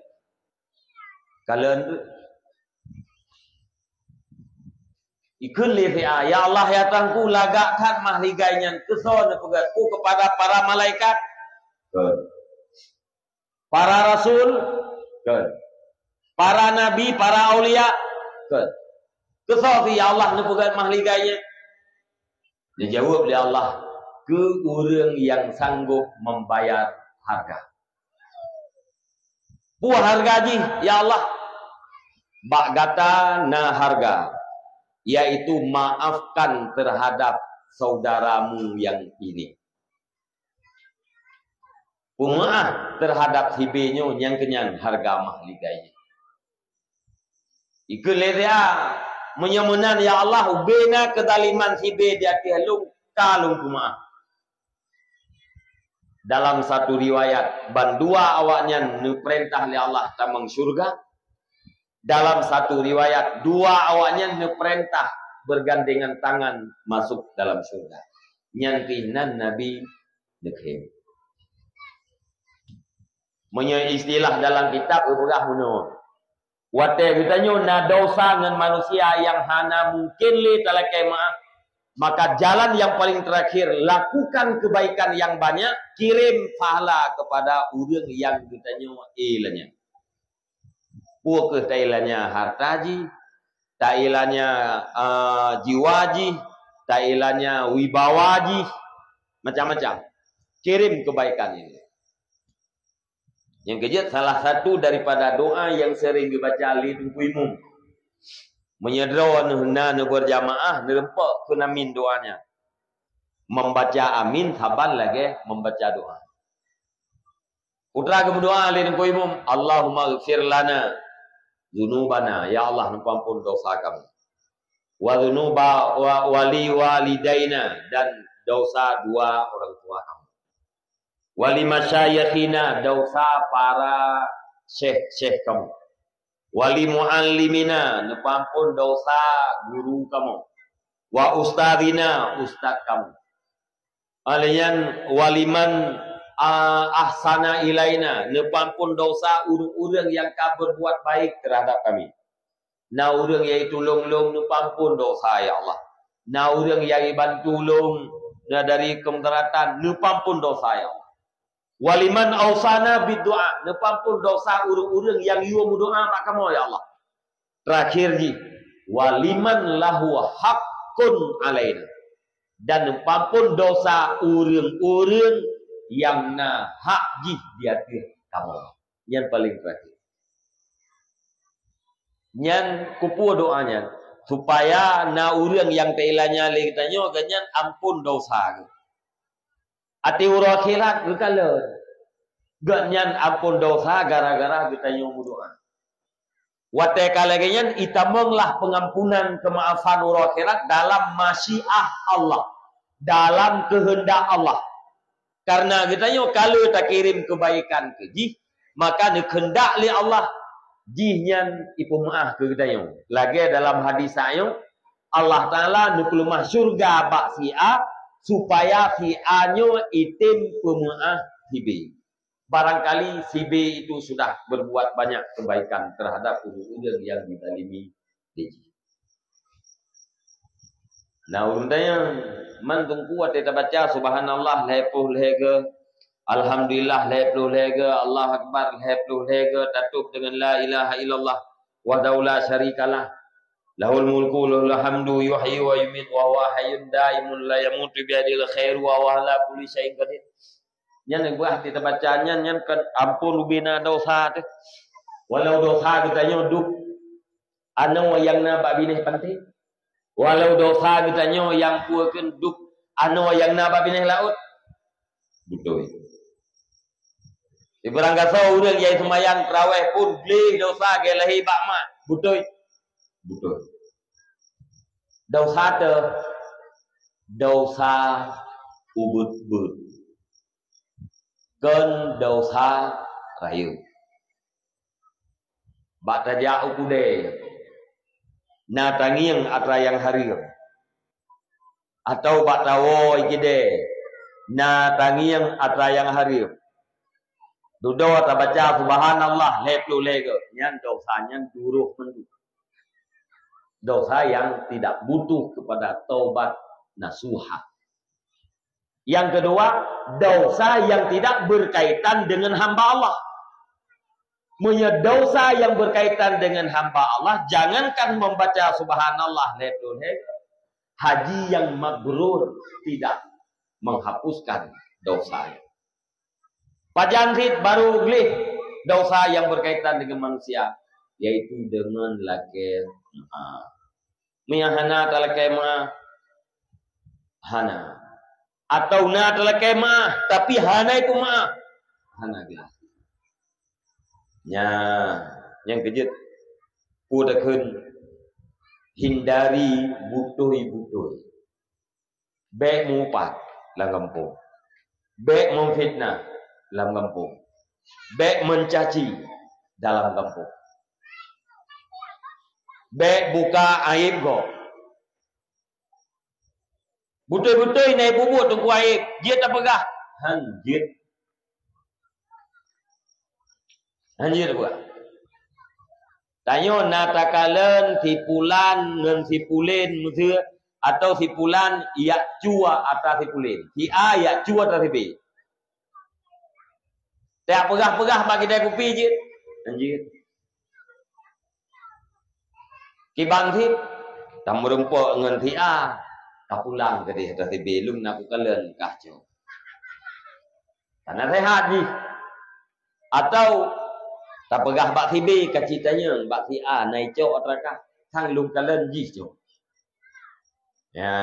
Kalon tu. Ikheun lé si A, "Ya Allah, ya Tuhanku, lagak that mahligai nyan, keusoe neupeugét, peue keupada para malaikat?" Kheun. Para rasul? Kon. Para nabi, para aulia? Kon. Keu soe, ya Allah, neupeugét mah lagée nyan? Dijaweueb lé Allah, "Keu ureuëng nyang sanggob membayar harga." Peue hareuga jih, ya Allah? Bak gata na hareuga, yaitu maafkan terhadap saudaramu yang ini. Peumeuáh terhadap si B nyoe nyang keunyan hareuga mah lagée jih. Ikheun lé dia, "Meunyoe meunan, ya Allah, ubena keuzaliman si B di ateueh lôn, ka lôn peumeuáh." Dalam satu riwayat, bandua awaknyan neupeurintah lé Allah tamong syeuruga. Dalam satu riwayat, dua awaknyan neupeurintah bergandengan tangan masuk dalam syeuruga. Nyan keuh nan Nabi neukheun. Meunyoe istilah dalam kitab geupeugah bunoe, watée geutanyoe na desya ngon manusia nyang hana mungken lé talakée meuáh, maka jalan nyang paling terakhir, lakukan kebaikan nyang banyak, kirim pahala kepada ureuëng nyang geutanyoe éh lé nyan. Peue kheueh taéh lé nyan hareuta jih, taéh lé nyan, a, jiwa jih, taéh lé nyan wibawa jih, macam-macam. Kirim kebaikan ini. Nyang keujeuet, salah satu daripada doa nyang sering geubaca lé Teungku Imum. Meunyoe droeneuh na neubeurjamaah, neureumpok keu namin doa nyan. Membaca amin saban lagée membaca doa. Putra geumeudoa lé Teungku Imum, "Allahummaghfir lana dzunubana," ya Allah, neupeuampon desya kamoe. "Wa dzunuba wa, wa li walidaina," dan desya dua orang tua kamoe. "Wa li masyayikhina," desya para syekh-syekh kamoe. "Wa li muallimina," neupeuampon desya guru kamoe. "Wa ustadzina," ustaz kamoe. Alaiyan waliman, a, ahsana ilaina, neupeuampon desya ureuëng-ureuëng nyang ka berbuat baik terhadap kami. Na ureuëng nyang tulông lôn, neupeuampon desya, ya Allah. Na ureuëng nyang bantu lôn, na dari keumudaratan, neupeuampon desya, ya Allah. Waliman ausana bid du'a, neupeuampon desya ureuëng-ureuëng nyang yue meudoa bak kamoe, ya Allah. Terakhir jih, "Waliman lahu haqqun alaina," dan neupeuampon desya ureuëng-ureuëng nyang na hak jih di ateueh kamoe. Nyan paling terakhir. Nyan keupeue doa nyan? Supaya na ureuëng nyang taéh lé nyan lé geutanyoe, geuhnyan ampon desya geuh. Até uroe akhirat geukalon. Geuhnyan ampon desya gara-gara geutanyoe meudoa. Watée ka lagée nyan, itamonglah pengampunan, kemaafan uroe akhirat dalam masyiah Allah, dalam keuheundak Allah. Karena geutanyoe ka lheueh takirém keubaikan keu jih, maka neukheundak lé Allah jih nyan ipeumeuáh keu geutanyoe. Lagée dalam hadis nyoe, Allah Taala neupeuleumah syeuruga bak si A, supaya si A nyoe item peumeuáh si B. Barangkali si B itu sudah berbuat banyak kebaikan terhadap ureuëng-ureuëng nyang dizalimi lé jih. Nah, ureuëng tanyoe, man teungku watée tabaca subhanallah lhée ploh lhée geu, alhamdulillah lhée ploh lhée geu, Allahu akbar lhée ploh lhée geu, tatôb deungon la ilaha illallah wahdahu la syarikalah, lahul mulku wa lahul hamdu, yuhyi wa yumitu wa huwa hayyun daimun la yamutu, biyadihil khairu wa huwa ala kulli syai'in qadir. Nyan beuah tabaca nyan, nyan kan ampon ubena desya teuh. Walau desya geutanyoe duek anoe nyang na bak binéh panté. Walau desya geutanyoe nyang peue kheun duek anoe nyang na bak binéh laôt. Beutôi. Di barangkasoe ureuëng nyang seumayang tarawih pun gleh desya geuh lahé bak mak. Beutôi. Beutôi. Desya teuh, desya ubeuet-beuet. Kon desya rayeuk. Bak tajak u keudè, na tangieng atra nyang hareuem. Atawa bak tawoe i keudè, na tangieng atra nyang hareuem. Dudoe tabaca subhanallah lhée ploh lhée geu, nyan desya nyan duroh mandum. Desya yang tidak butuh kepada taubat nasuha. Yang kedua, desya yang tidak berkaitan dengan hamba Allah. Meunyoe dosa yang berkaitan dengan hamba Allah, jangankan membaca subhanallah lhèe ploh lhèe, haji yang mabrur tidak menghapuskan dosa. Pajan cit baru gleh dosa yang berkaitan dengan manusia, yaitu dengan lakèe maaf. Meunyo hana talakèe maaf, hana. Atau na talakèe maaf, tapi hana ipeumaaf, hana gleh. Nyan, nyang keujeuet, peue takheun, hindari beutôi-beutôi. Bèk meuupat lam gampông. Bèk meufitnah lam gampông. Bèk meucaci dalam gampông. Bèk buka aéb gob. Beutôi-beutôi na ipeubuet teungku aéb, jeuet tapeugah, han jeuet. Han jeuet tapeugah. Tanyoe na takalon si pulan ngon si pulen miseue, atau si pulan jak cue atra si pulen. Si A jak cue atra si B. Tapeugah-peugah bak keude kupi jeuet. Han jeuet. Kiban cit, tameurumpok ngon si A, tapulang keudeh atra si B, lôn na kukalon kah cok. Ka naseuhat jih. Atau tapeugah bak si B, ka ci tanyong bak si A, na icok atra kah, sang lôn kalon jih cok. Ya,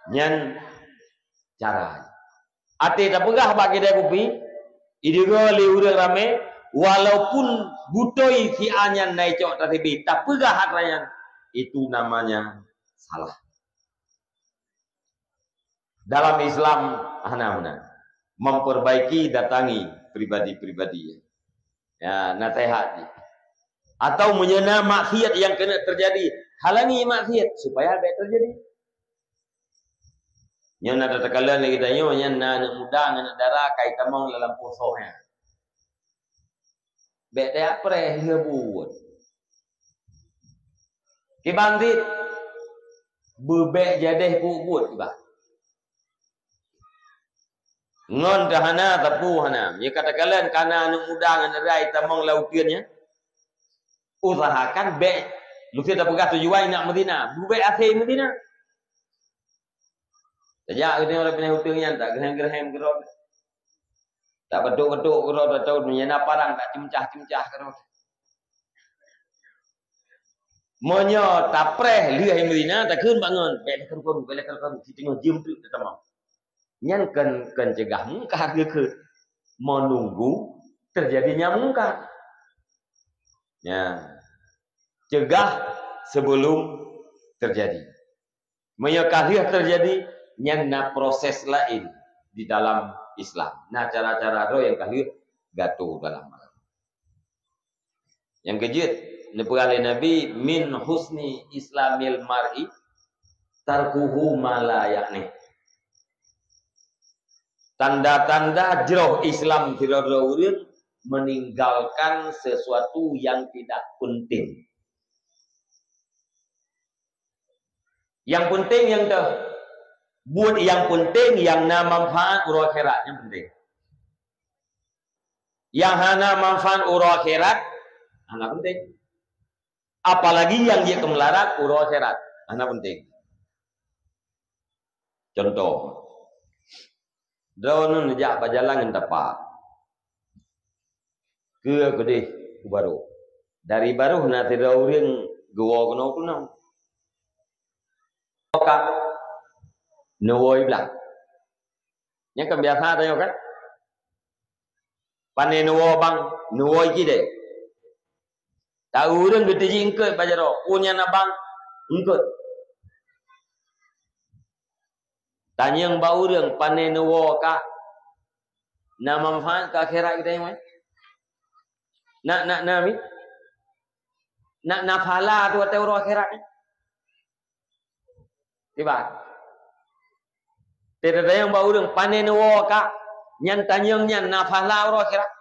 nyan cara. Até tapeugah bak keude kupi, ideungoe lé ureueng ramé, walaupun beutôi si A nyan na icok atra si B, tapeugah atra nyan, itu namanya salah. Dalam Islam hana meunan. Memperbaiki, datangi pribadi-pribadi. Ya, naseuhat jih. Atau meunyoe na maksiat nyang keuneuk teujadi, halangi maksiat supaya bèk teujadi. Nyoe na takalon lé geutanyoe nyan na aneuk muda ngon aneuk dara ka jitamong lam lampôh soh nyan. Bèk tajak preh lheueh buet. Kiban cit, beubèk jadeh peubuet kiban. Ngon teuhana, teupeu hana. Meunyoe ka takalon ka na aneuk muda ngon aneuk dara jitamong lam uteuen nyan, usahakan bèk, meuseuti tapeugah tujuan nak meuzina, beubèk asèe meuzina. Tajak geutanyoe lam binéh uteuen nyan, tageurhem-geurhem keudroe. Tabeutôk-beutôk keudroe, tatot meunyoe na parang, taceuncah-ceuncah keudroe. Meunyoe tapreh lheueh meuzina, takheun bak ngon, bèk lé karu-karu, bèk lé karu-karu, siteungoh jeuem teuk tatamong. Nyan kon, kon cegah mungkar geukheun. Menunggu terjadinya mungkar. Ya. Cegah sebelum terjadi. Meunyoe ka lheueh teujadi, nyan na proses laén di dalam Islam. Na cara-cara droe nyang ka lheueh geuatô dalam agama. Nyang keujeuet, neupeugah lé Nabi, "Min husni islamil mar'i tarkuhu ma la ya'ni." Tanda-tanda jroh Islam sidroe-droe ureueng meninggalkan sesuatu yang tidak penting. Nyang peunteng nyang teuh. Buet nyang peunteng nyang na manfaat uroe akhirat, nyang peunteng. Nyang hana manfaat uroe akhirat, hana peunteng. Apalagi nyang jeuet keu meularat uroe akhirat, hana peunteng. Contoh, droeneuh neujak bak jalan ngon tapak. Keu keudeh u barôh. Dari barôh na sidroe ureueng geuwoe keunoe-keunoe. Ka neuwoe blang. Nyan kan biasa tanyoe kan? Pane neuwoe bang, neuwoe kideh. Taeu ureueng geuteuji eungkôt bak jaroe, "Peue nyan abang?" "Eungkôt." Tanyong bak ureueng, "Pane neuwoe kah?" Na manfaat keu akhirat geutanyoe? Na, na, na, mi? Na, na pahala tu watèe uroe akhirat? Kiban. Teutatanyong bak ureueng, "Pane neuwoe kah?" Nyan tanyong nyan na pahala uroe akhirat?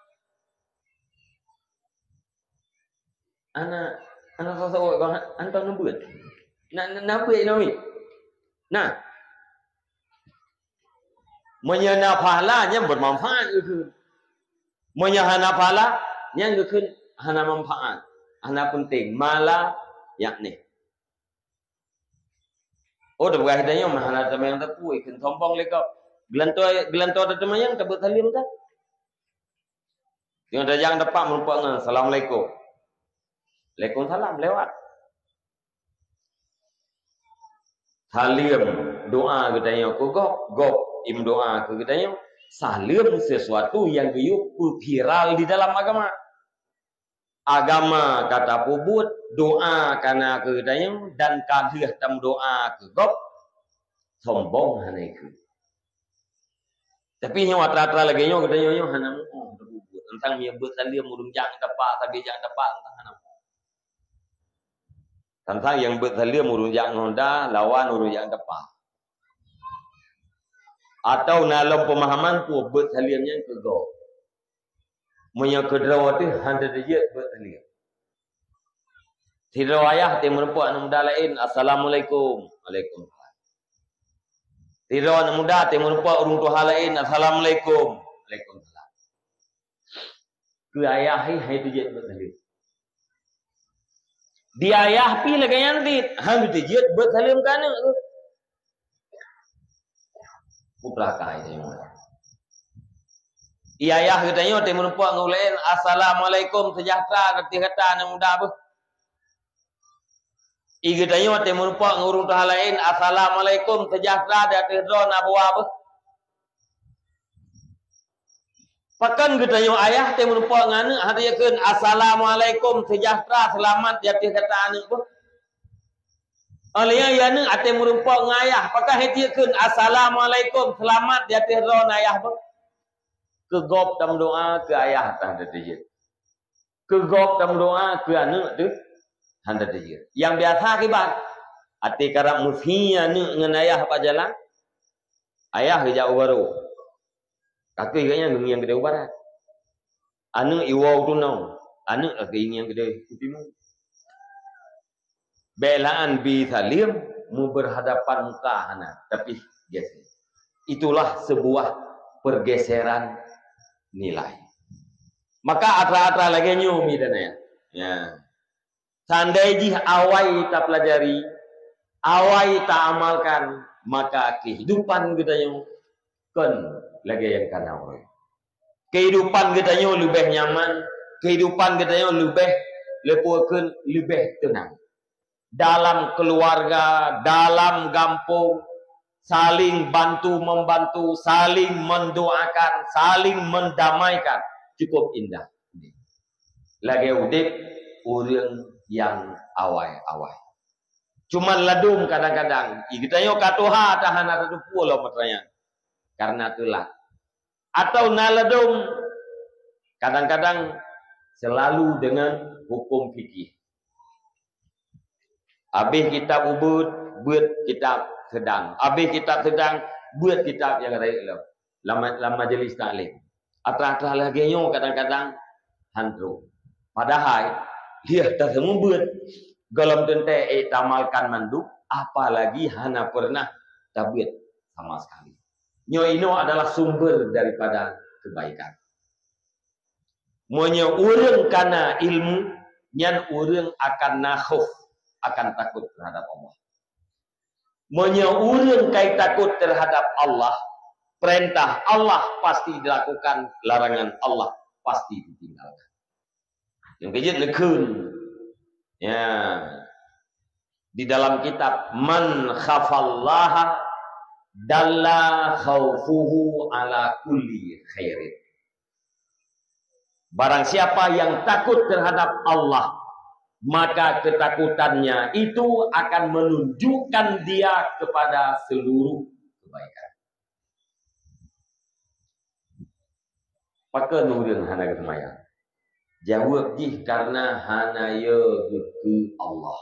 Ana, ana sosok bang, anton neubeuet. Na, na, na beuet inoe mi. Nah. Meunyoe na pahala, nyan bermanfaat geukheun. Meunyoe hana pahala, nyan geukheun hana manfaat, hana penting, ma la ya'ni. Oh, tapeugah tanyoe mah hana teuma nyang tapui, kheun sombong lé gob. Geulantoe, geulantoe tateumanyong tabeuet saleuem dah. Nyang tajang tepak meureumpok ngon assalamualaikum. Waalaikumsalam, lewat. Saleuem doa geutanyoe keu gob, gob im doa keu geutanyoe. Saleuem sesuatu nyang geuyue peuviral di dalam agama. Agama ka tapeubuet, doa ka na keu geutanyoe, dan ka lheueh tameudoa keu gob, sombong hana ikeu. Tapi nyoe atra-atra lagée nyoe geutanyoe nyoe hana muoh tapeubuet. Tantang nyang beuet saleuem ureuëng jak tepak, sabe jak tepak, tantang hana muoh. Tantang nyang beuet saleuem ureuëng jak ngon da, lawan ureuëng jak tepak. Atau na lom peumahaman peue beuet saleuem nyan keu gob. Meunyoe keudroe teuh hana tajeuet beuet saleuem. Sidroe ayah teumeureumpok aneuk muda laén, "Assalamualaikum." "Waalaikumsalam." Sidroe aneuk muda teumeureumpok ureuëng tuha laén, "Assalamualaikum." "Waalaikumsalam." Keu ayah hai, hai tajeuet beuet saleuem. Di ayah pih lagée nyan cit, hana tajeuet beuet saleuem keu aneuk. Putra kai teuh. Di ayah geutanyoe teumeureumpok ngon ulée, "Assalamualaikum, seujahteura ateueh gata aneuk muda beuh." Di geutanyoe teumeureumpok ngon ureuëng tuha laén, "Assalamualaikum, seujahteura ateueh droeneuh Abu Wa beuh." Pakon geutanyoe ayah teumeureumpok ngon aneuk hana tajeuet kheun, "Assalamualaikum, seujahteura, seulamat ateueh gata aneuk beuh." Óh lheueh nyan aneuk teumeureumpok ngon ayah, pakon hana tajeuet kheun, "Assalamualaikum, seulamat ateueh droeneuh ayah beuh." Keu gob tameudoa, keu ayah hana tajeuet. Keu gob tameudoa, keu aneuk teuh hana tajeuet. Nyang biasa kiban, até karab meusi aneuk ngon ayah bak jalan, ayah geujak u barô. Kakeuh geuhnyan geungieng keudeh u barat. Aneuk iwoe u tunong, aneuk lagée ingieng keudeh u timu. Bék laan bi saleuem meubeurhadapan muka hana, tapi geser. Itulah sebuah pergeseran nilai. Maka atra-atra lagée nyoe mi dan ayah. Ya. Seandai jih awai tapeulajari, awai taamalkan, maka kehidupan geutanyoe kon lagée nyang kana uroe. Kehidupan geutanyoe leubeh nyaman, kehidupan geutanyoe leubeh, leupeukeun leubeh teunang. Dalam keluarga, dalam gampông, saling bantu membantu, saling mendoakan, saling mendamaikan. Cukup indah. Lagée udeb ureuëng nyang awai-awai. Cuman ladôm kadang-kadang, i geutanyoe ka tuha ata hana tateupeue lom meutanyan. Karena teulat. Atau na ladôm kadang-kadang selalu dengan hukum fikih. Habéh kitab ubeuet, beuet kitab seudang. Habéh kitab seudang, beuet kitab nyang rayeuk lom. Lam, lam majeulis taklim. Atra-atra lagée nyoe kadang-kadang han trok. Padahai, lheueh taseumeubeuet, gohlom teuntée ék tamalkan mandum, apalagi hana peureunah tabeuet sama sekali. Nyoe inoe adalah sumber daripada kebaikan. Meunyoe ureuëng kana ilmu, nyan ureuëng akan na khauf, akan takot terhadap Allah. Meunyoe ureuëng kai takot terhadap Allah, perintah Allah pasti dilakukan, larangan Allah pasti ditinggalkan. Nyang keujeuet neukheun. Ya. Di dalam kitab, "Man khafallaha dalla khaufuhu ala kulli khairin." Barang siapa yang takut terhadap Allah, maka ketakutannya itu akan menunjukkan dia kepada seluruh kebaikan. Pakon ureuëng hana geuseumayang? Jaweueb jih karena hana yö geukeu Allah.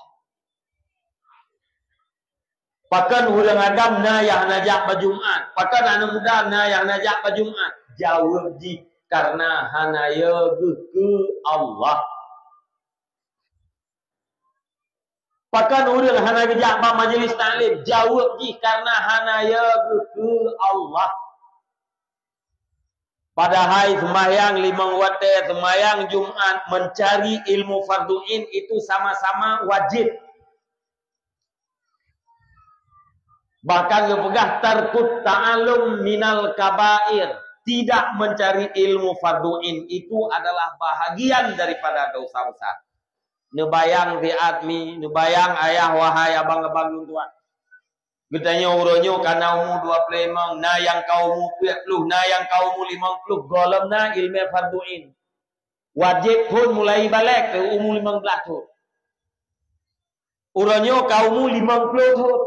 Pakon ureuëng agam na nyang hana jak bak Jumat? Pakon aneuëk muda na nyang hana jak bak Jumat? Jaweueb jih karena hana yö geukeu Allah. Pakon ureuëng hana geujak bak majeulis taklim? Jaweueb jih karena hana yö geukeu Allah. Padahai seumayang limong watée, seumayang Jumat, mencari ilmu fardu ain itu sama-sama wajib. Bahkan geupeugah tarkut ta'allum minal kabair. Tidak mencari ilmu fardu ain itu adalah bahagian daripada dosa besar. Neubayang siat mi, neubayang ayah wahai abang-abang lôn tuan. Geutanyoe uroe nyoe ka na umu dua ploh limong, na nyang ka umu peuet ploh, na nyang ka umu limong ploh, gohlom na ilmu fardu ain. Wajib phon mulai balek keu umu limong blaih thon. Uroe nyoe ka umu limong ploh thon.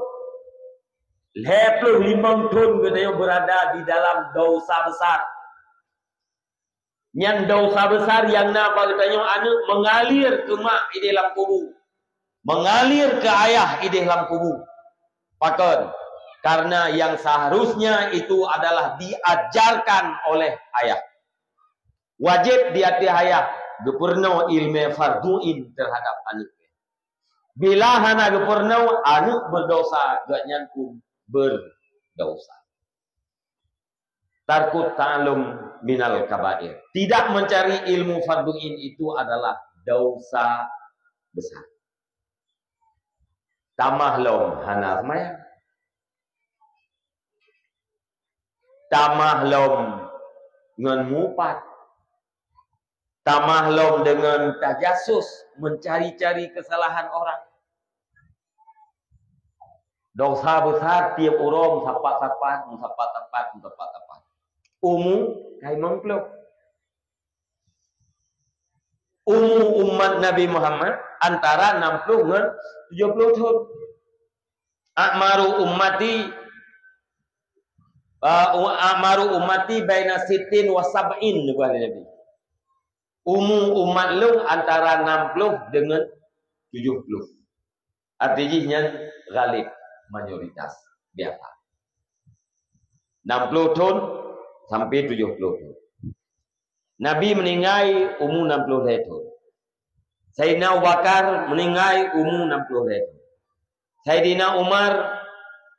Lhée ploh limong thon geutanyoe beurada di dalam dosa besar. Nyan dosa besar nyang na bak geutanyoe aneuëk mengalir keu mak idéh lam kubu, mengalir keu ayah idéh lam kubu. Pakon? Karena yang seharusnya itu adalah diajarkan oleh ayah. Wajib di ateueh ayah geupeurunoe ilmu fardu ain terhadap aneuëk. Bila hana geupeurunoe, aneuëk berdosa, geuhnyan pun berdosa. Tarkut ta'allum minal kabair. Tidak mencari ilmu fardu ain itu adalah dosa besar. Tamah lom hana seumayang. Tamah lom ngon mupat. Tamah lom deungon tajasus, mencari-cari kesalahan orang. Dosa besar tiep uroe meusapat-sapat, meusapat-sapat, meusapat-sapat. Umu ka limong ploh. Umu umat Nabi Muhammad antara enam ploh ngon tujoh ploh thon. A'maru ummati, eh, u-, a'maru ummati baina sittin wa sab'in, neupeugah lé Nabi. Umu umat lôn antara enam ploh deungon tujoh ploh. Arti jih nyan ghalib, mayoritas, biasa. Enam ploh thon sampai tujoh ploh thon. Nabi meuninggai umu enam ploh lhée thon. Saidina Abu Bakar meuninggai umu enam ploh lhée thon. Saidina Umar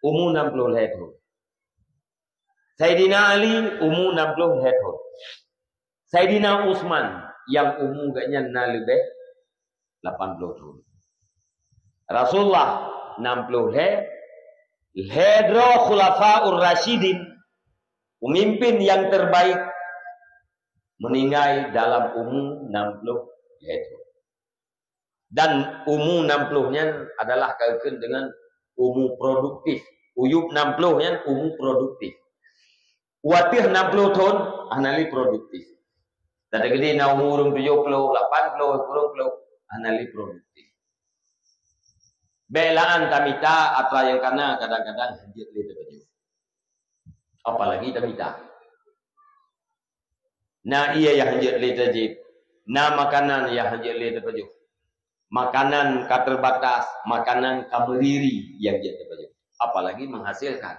umu enam ploh lhée thon. Saidina Ali umu enam ploh lhée thon. Saidina Utsman nyang umu geuhnyan na leubeh lapan ploh thon. Rasulullah enam ploh lhée, lhée droe Khulafaur Rasyidin, pemimpin yang terbaik, meuninggai dalam umu enam ploh lhée thon. Dan umu enam ploh nyan adalah ka geukheun deungon umu produktif. Uyueb enam ploh nyan umu produktif. Watée enam ploh thon, hana lé produktif. Teukeudi na umu ureuëng tujoh ploh, lapan ploh, sepuluh ploh, hana lé produktif. Bék laan tamita atra nyang kana kadang-kadang hanjeuet lé teupajoh. Apalagi tamita. Na ié nyang hanjeuet lé tajieb, na makanan nyang hanjeuet lé teupajoh. Makanan ka terbatas, makanan ka meuriri nyang jeuet teupajoh. Apalagi menghasilkan.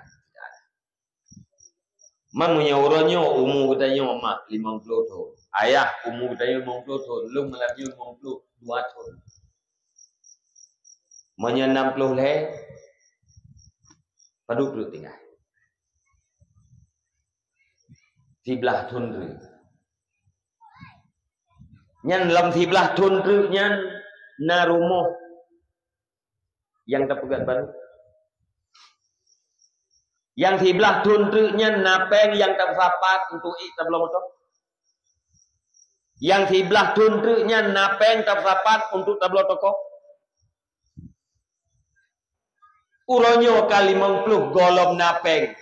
Man meunyoe uroe nyoe umu geutanyoe mak limong ploh thon, ayah umu geutanyoe limong ploh thon, lôn malam nyoe limong ploh dua thon. Meunyoe enam ploh lhée, padub treuk tinggai? Siblaih thon treuk. Nyan lam siblaih thon treuk nyan na rumoh nyang tapeugét baru. Nyang siblaih thon treuk nyan na péng nyang tapeusapat untuk ék tabloe moto. Nyang siblaih thon treuk nyan na péng tapeusapat untuk tabloe toko. Uroe nyoe ka limong ploh gohlom na péng.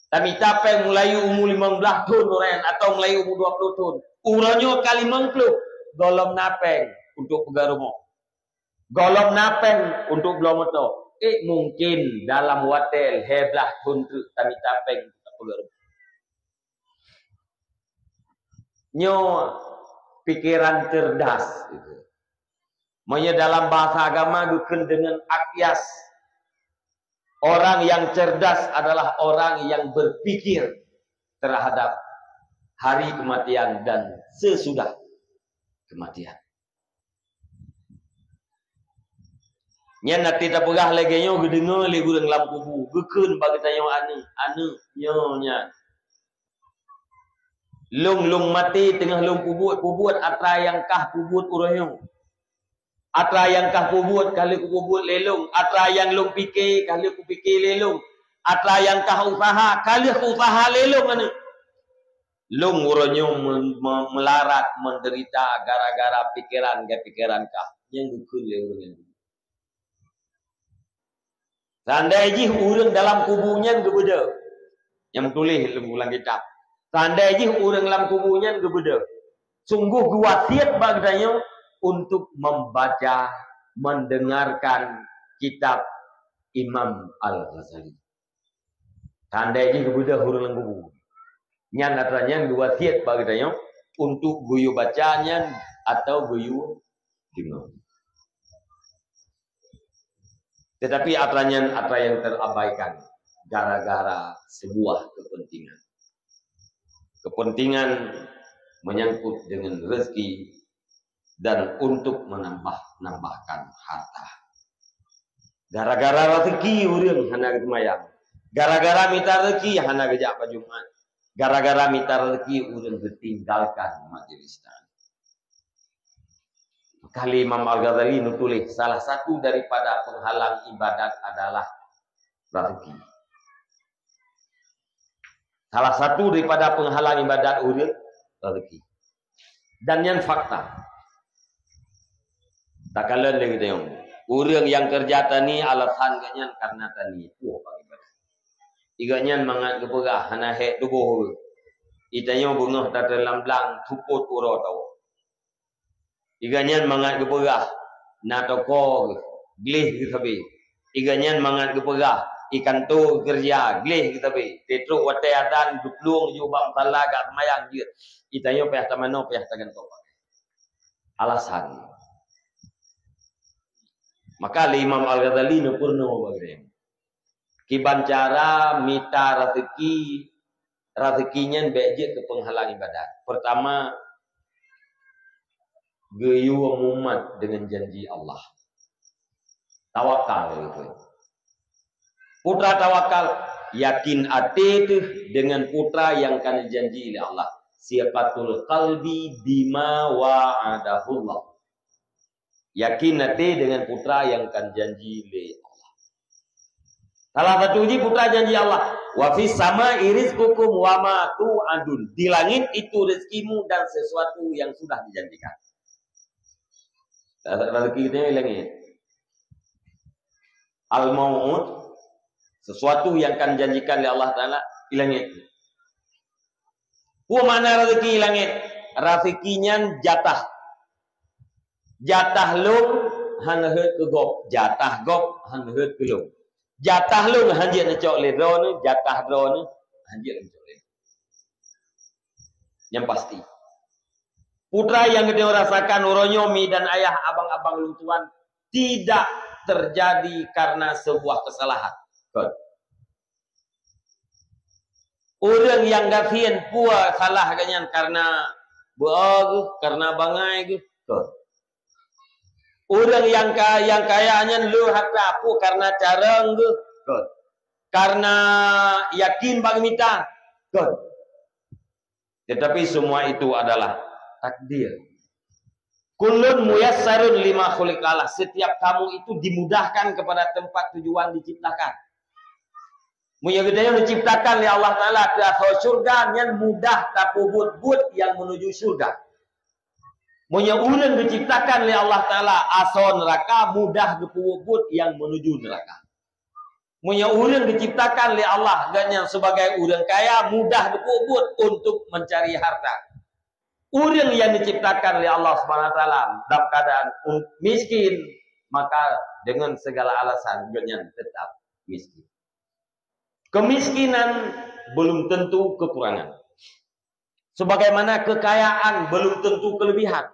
Tamita péng mulai umu limong blaih thon uroe nyan atau mulai umu dua ploh thon. Uroe nyoe ka limong ploh gohlom na péng untuk peugah rumoh. Gohlom na péng untuk bloe moto. Ék mungkin dalam watée lhée blaih thon treuk tamita péng untuk peugah rumoh. Nyoe pikeran cerdas. Meunyoe dalam bahasa agama geukheun deungon akyas. Orang yang cerdas adalah orang yang berpikir terhadap hari kematian dan sesudah kematian. Nyan até tapeugah lagée nyoe geudeungoe lé ureuëng lam kubu, geukheun bak geutanyoe aneuëk, aneuëk nyoe nyan. Lôn, lôn maté teungoh lôn peubuet-peubuet atra nyang kah peubuet uroe nyoe. Atra nyang kah peubuet ka lheueh kupeubuet lé lôn. Atra nyang lôn pike ka lheueh kupike lé lôn. Atra nyang kah usaha ka lheueh kuusaha lé lôn, aneuk. Lôn uroe nyoe me-, me-, meularat, menderita gara-gara pikeran, pikeran kah. Nyang geukheun lé ureuëng nyan. Seandai jih ureuëng dalam kubu nyan geubeudôh, nyang meutuléh lam, lam kitab, seandai jih ureuëng lam kubu nyan geubeudôh, sungguh geuwasiet bak geutanyoe untuk membaca, mendengarkan kitab Imam Al-Ghazali. Tandai jih geubeudôh ureuëng lam kubu. Nyan atra nyan geuwasiet bak geutanyoe untuk geuyue baca nyan atawa geuyue deungoe. Tetapi atra nyan atra nyang terabaikan gara-gara sebuah kepentingan. Kepentingan menyangkut dengan rezeki dan untuk menambah-nambahkan harta. Gara-gara rezeki ureuëng hana geuseumayang. Gara-gara mita rezeki hana geujak bak Jumat. Gara-gara mita rezeki ureuëng geutinggalkan majelis taklim. Maka lé Imam Al-Ghazali nutuléh salah satu daripada penghalang ibadat adalah rezeki. Salah satu daripada penghalang ibadat ureuëng, rezeki. Dan nyan fakta. Takalon lé geutanyoe. Ureuëng nyang keureuja tani alasan geuhnyan karena tani. Puih bak ibadat. Geuhnyan mangat geupeugah hana hék tuboh. Geutanyoe beungoh tateulam blang tupot uroe tawoe. Geuhnyan mangat geupeugah na toko geuh, gleh geuh sabe. Geuhnyan mangat geupeugah ikanto keureuja, gleh geuh sabe. Teutrok watée azan geuplueng jih bak musala gak seumayang jeuet. Geutanyoe payah tamanoe, payah tagantoe. Alasan. Maka lé Imam Al-Ghazali neupeurunoe bak geutanyoe. Kiban cara mita raseuki, raseuki nyan bék jeuet keu peunghalang ibadat. Peurtama, geuyue mumat deungon janji Allah. Tawakal, gitu. Putra tawakal, yakin até teuh deungon putra nyang ka neujanji lé Allah. Siqatul qalbi bima wa'adahullah. Yakin até deungon putra nyang ka neujanji lé Allah. Salah satu jih putra janji Allah, "Wa fis sama'i rizqukum wa ma tu'adun." Di langit itu rezekimu dan sesuatu yang sudah dijanjikan. Rezeki kita di langit. Al-mau'ud, sesuatu yang akan dijanjikan oleh Allah Taala di langit. Peue makna rezeki di langit? Rezeki nyan jatah. Jatah lôn han rhot keu gob, jatah gob han rhot keu lôn. Jatah lôn han jeuet neucok lé droeneuh, jatah droeneuh han jeuet neucok lé lôn. Nyang pasti. Putra nyang geutanyoe rasakan uroe nyoe, mi dan ayah, abang-abang lôn tuan, tidak terjadi karena sebuah kesalahan. Kon. Ureuëng nyang gasien peue salah geuhnyan, karena beuo geuh, karena bangai geuh? Kon. Ureuëng nyang ka-, nyang kaya nyan le harta peue, karena carông geuh? Kon. Karena yakin bak mita? Kon. Tetapi semua itu adalah takdir. Kullun muyassarun lima khuliqalah. Setiap kamu itu dimudahkan kepada tempat tujuan diciptakan. Meunyoe geutanyoe diciptakan lé Allah Taala keu asoe syurga, nyan mudah tapeubuet buet nyang menuju syurga. Meunyoe ureuëng diciptakan lé Allah Taala asoe neuraka, mudah geupeubuet buet nyang menuju neuraka. Meunyoe ureuëng diciptakan lé Allah, gobnyan sebagai ureuëng kaya, mudah geupeubuet untuk mencari harta. Ureuëng nyang diciptakan lé Allah Subhanahu Wa Taala dalam keadaan un-, miskin, maka dengan segala alasan gobnyan tetap miskin. Kemiskinan belum tentu kekurangan. Sebagaimana kekayaan belum tentu kelebihan.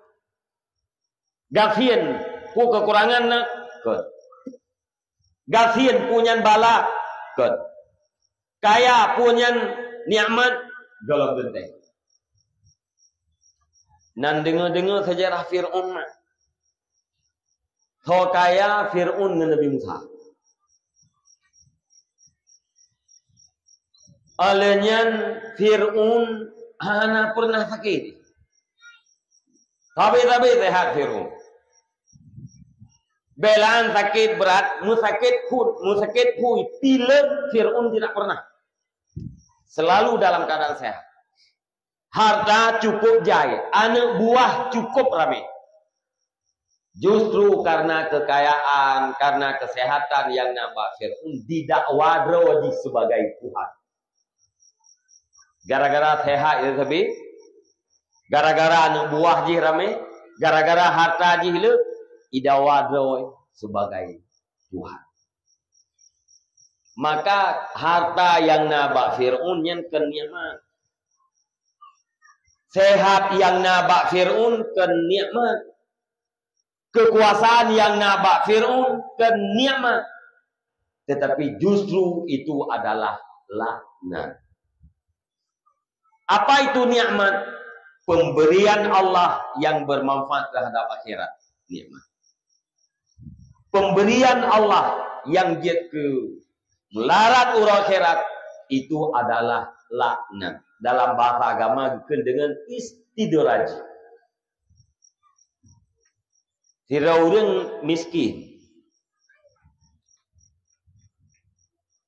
Gasien peue kekurangan na? Kon. Gasien peue nyan bala? Kon. Kaya peue nyan nikmat? Gohlom teuntée. Nan deungoe-deungoe sejarah Fir'aun na. Tho kaya Fir'aun ngon Nabi Musa. Óh lheueh nyan Fir'aun hana pernah sakit. Sabe-sabe sehat Fir'aun. Bèk lé sakét brat, meusakét phôn, meusakét phui, pilek Fir'aun tidak pernah. Selalu dalam keadaan sehat. Harta cukup jai, aneuk buah cukup ramé. Justru karena kekayaan, karena kesehatan nyang na bak Fir'aun, didakwa droe jih sebagai Tuhan. Gara-gara sehat jih sabe, gara-gara aneuk buah jih ramé, gara-gara harta jih le, idakwa droe sebagai Tuhan. Maka harta nyang na bak Fir'aun nyan kon nikmat. Sehat nyang na bak Fir'aun kon nikmat. Kekuasaan nyang na bak Fir'aun kon nikmat. Tetapi justru itu adalah laknat. Apa itu nikmat? Pemberian Allah yang bermanfaat terhadap akhirat. Nikmat. Pemberian Allah yang jeuet keu meularat uroe akhirat itu adalah laknat. Dalam bahasa agama geukheun deungon istidraj. Sidroe ureuëng miskin,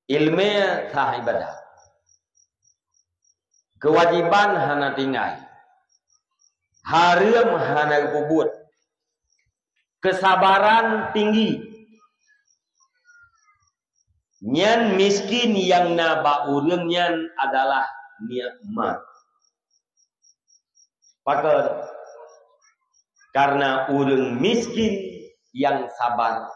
ileumèe sah ibadah, keuwajiban hana tinggai, hareuem hana geupeubuet, keusabaran tinggi. Nyan miskin nyang na bak ureuëng nyan adalah nikmat. Pakon? Karena ureuëng miskin nyang sabar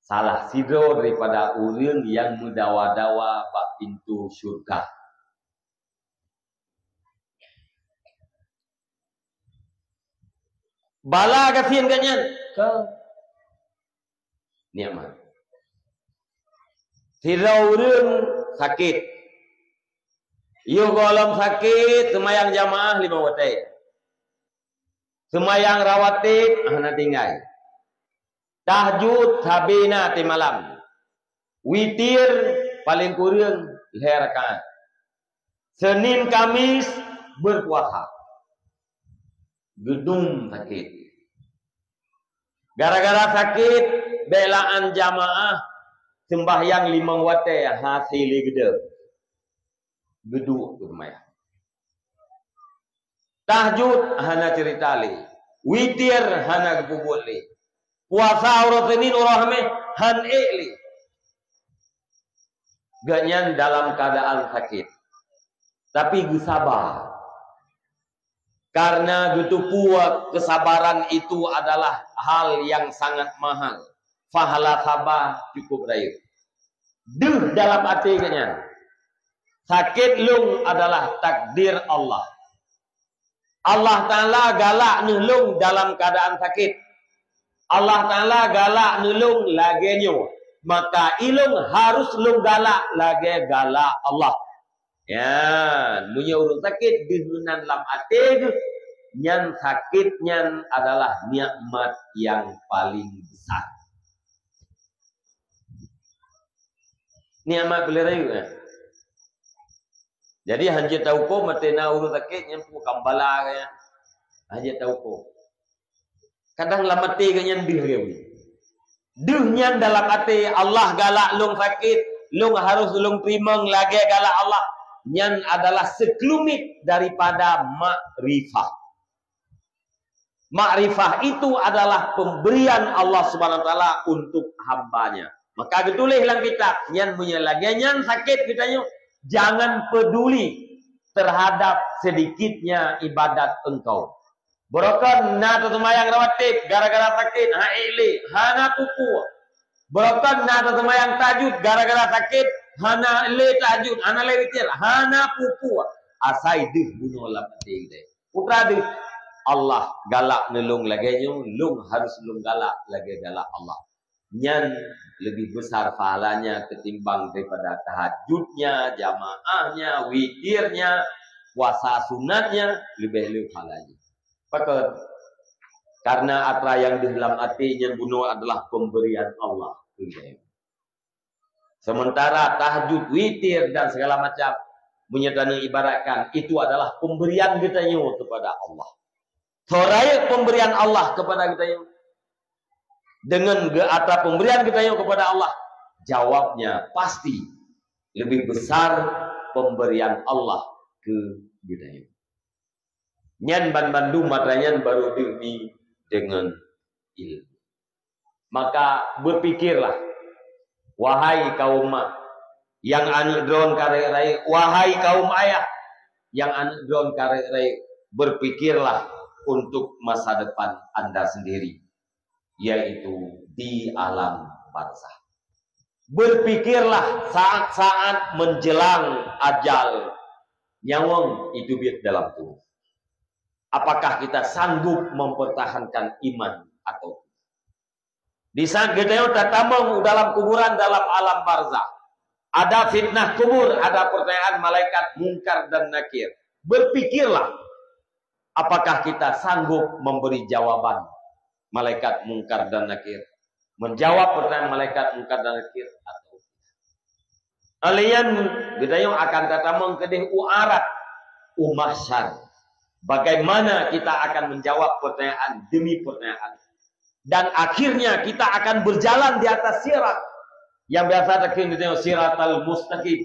salah sidroe daripada ureuëng nyang meudawa-dawa bak pintoe syurga. Bala gasien geuh nyan, ka nikmat. Sidroe ureuëng sakét. Yoh gohlom sakét, seumayang jamaah limong watèe. Seumayang rawatib hana tinggai. Tahajud sabe na tiep malam. Witir paleng kureueng lhèe rakaat. Senin Kamis beupuasa. Geudum sakét. Gara-gara sakét, bèk lé jamaah seumbahyang limong watèe hase lé geudeh. Geuduek keu seumayang. Tahajud hana ceurita lé. Witir hana geupeubuet lé. Puasa uroe Senin, uroe Hamèh han ék lé. Geuhnyan dalam keuadaan sakét, tapi geusaba. Karena geuteupeue keusabaran itu adalah hal nyang sangat mahal. Pahala saba cukup rayeuk. Deuh dalam até geuhnyan, sakét lôn adalah takdir Allah. Allah Ta'ala galak neuh lôn dalam keuadaan sakét. Allah Ta'ala galak neuh lôn lagèe nyoe. Maka ilôn harus lôn galak lagèe galak Allah. Nyan, meunyoe ureuëng sakét deuh meunan lam até geuh, nyan sakét nyan adalah nikmat nyang paleng besar. Nikmat peureulèe rayeuk, eh. Jadi, hanjeuet tauko maté na ureuëng sakét nyan peue kambala, eh. Hanjeuet tauko. Kadang lam até geuhnyan deuh lagèe nyan. Deuh nyan dalam até, Allah galak lôn sakét, lôn harus lôn teurimong lagèe galak Allah. Nyan adalah seukeulumit daripada makrifah. Makrifah itu adalah pemberian Allah Subhanahu wa Taala untuk hamba-Nya. Maka geutuléh lam kitab, nyan meunyoe lagèe nyan sakét geutanyoe, jangan peduli terhadap sedikitnya ibadat engkau. Beurokon na teuseumayang rawatib gara-gara sakét, han ék lé, hana peue-peue. Beurokon na teuseumayang tahajud gara-gara sakét, hana lé tahajud, hana lé witir, hana peue-peue. Asai deuh bunoe lam até geutanyoe. Peue teuma deuh, Allah galak neulông lagèe nyoe, lôn harôh lôn galak lagèe galak Allah. Nyan leubeh besar pahalanya ketimbang daripada tahajudnya, jamaahnya, witirnya, puasa sunatnya, leubeh le pahalanya. Pakon? Karena atra nyang deuh lam até nyan bunoe adalah pemberian Allah keu geutanyoe. Sementara tahajud, witir dan segala macam, Meunyoe tanyoe ibaratkan, itu adalah pemberian geutanyoe kepada Allah. Soe rayeuk pemberian Allah kepada geutanyoe? Dengan ge-, atra pemberian geutanyoe kepada Allah, jawabnya pasti lebih besar pemberian Allah keu geutanyoe. Nyan banmandum mata nyan baru demi dengan ilmu. Maka berpikirlah, wahai kaum mak, nyang aneuk droen ka rayeuk-rayeuk, wahai kaum ayah, nyang aneuk droen ka rayeuk-rayeuk, berpikirlah untuk masa depan anda sendiri, yaitu di alam barzah. Berpikirlah saat-saat menjelang ajal, nyawöng itu biet dalam tuboh. Apakah kita sanggup mempertahankan iman atau tidak? Di saat geutanyoe tatamong u dalam kuburan, dalam alam barzah, ada fitnah kubur, ada pertanyaan malaikat Mungkar dan Nakir. Berpikirlah, apakah kita sanggup memberi jawaban malaikat Mungkar dan Nakir? Menjawab pertanyaan malaikat Mungkar dan Nakir atau tidak? Alaian geutanyoe akan tatamong keudeh u arat, u mahsyar. Bagaimana kita akan menjawab pertanyaan demi pertanyaan? Dan akhirnya kita akan berjalan di atas sirat. Yang biasa takheun geutanyoe siratal mustaqim.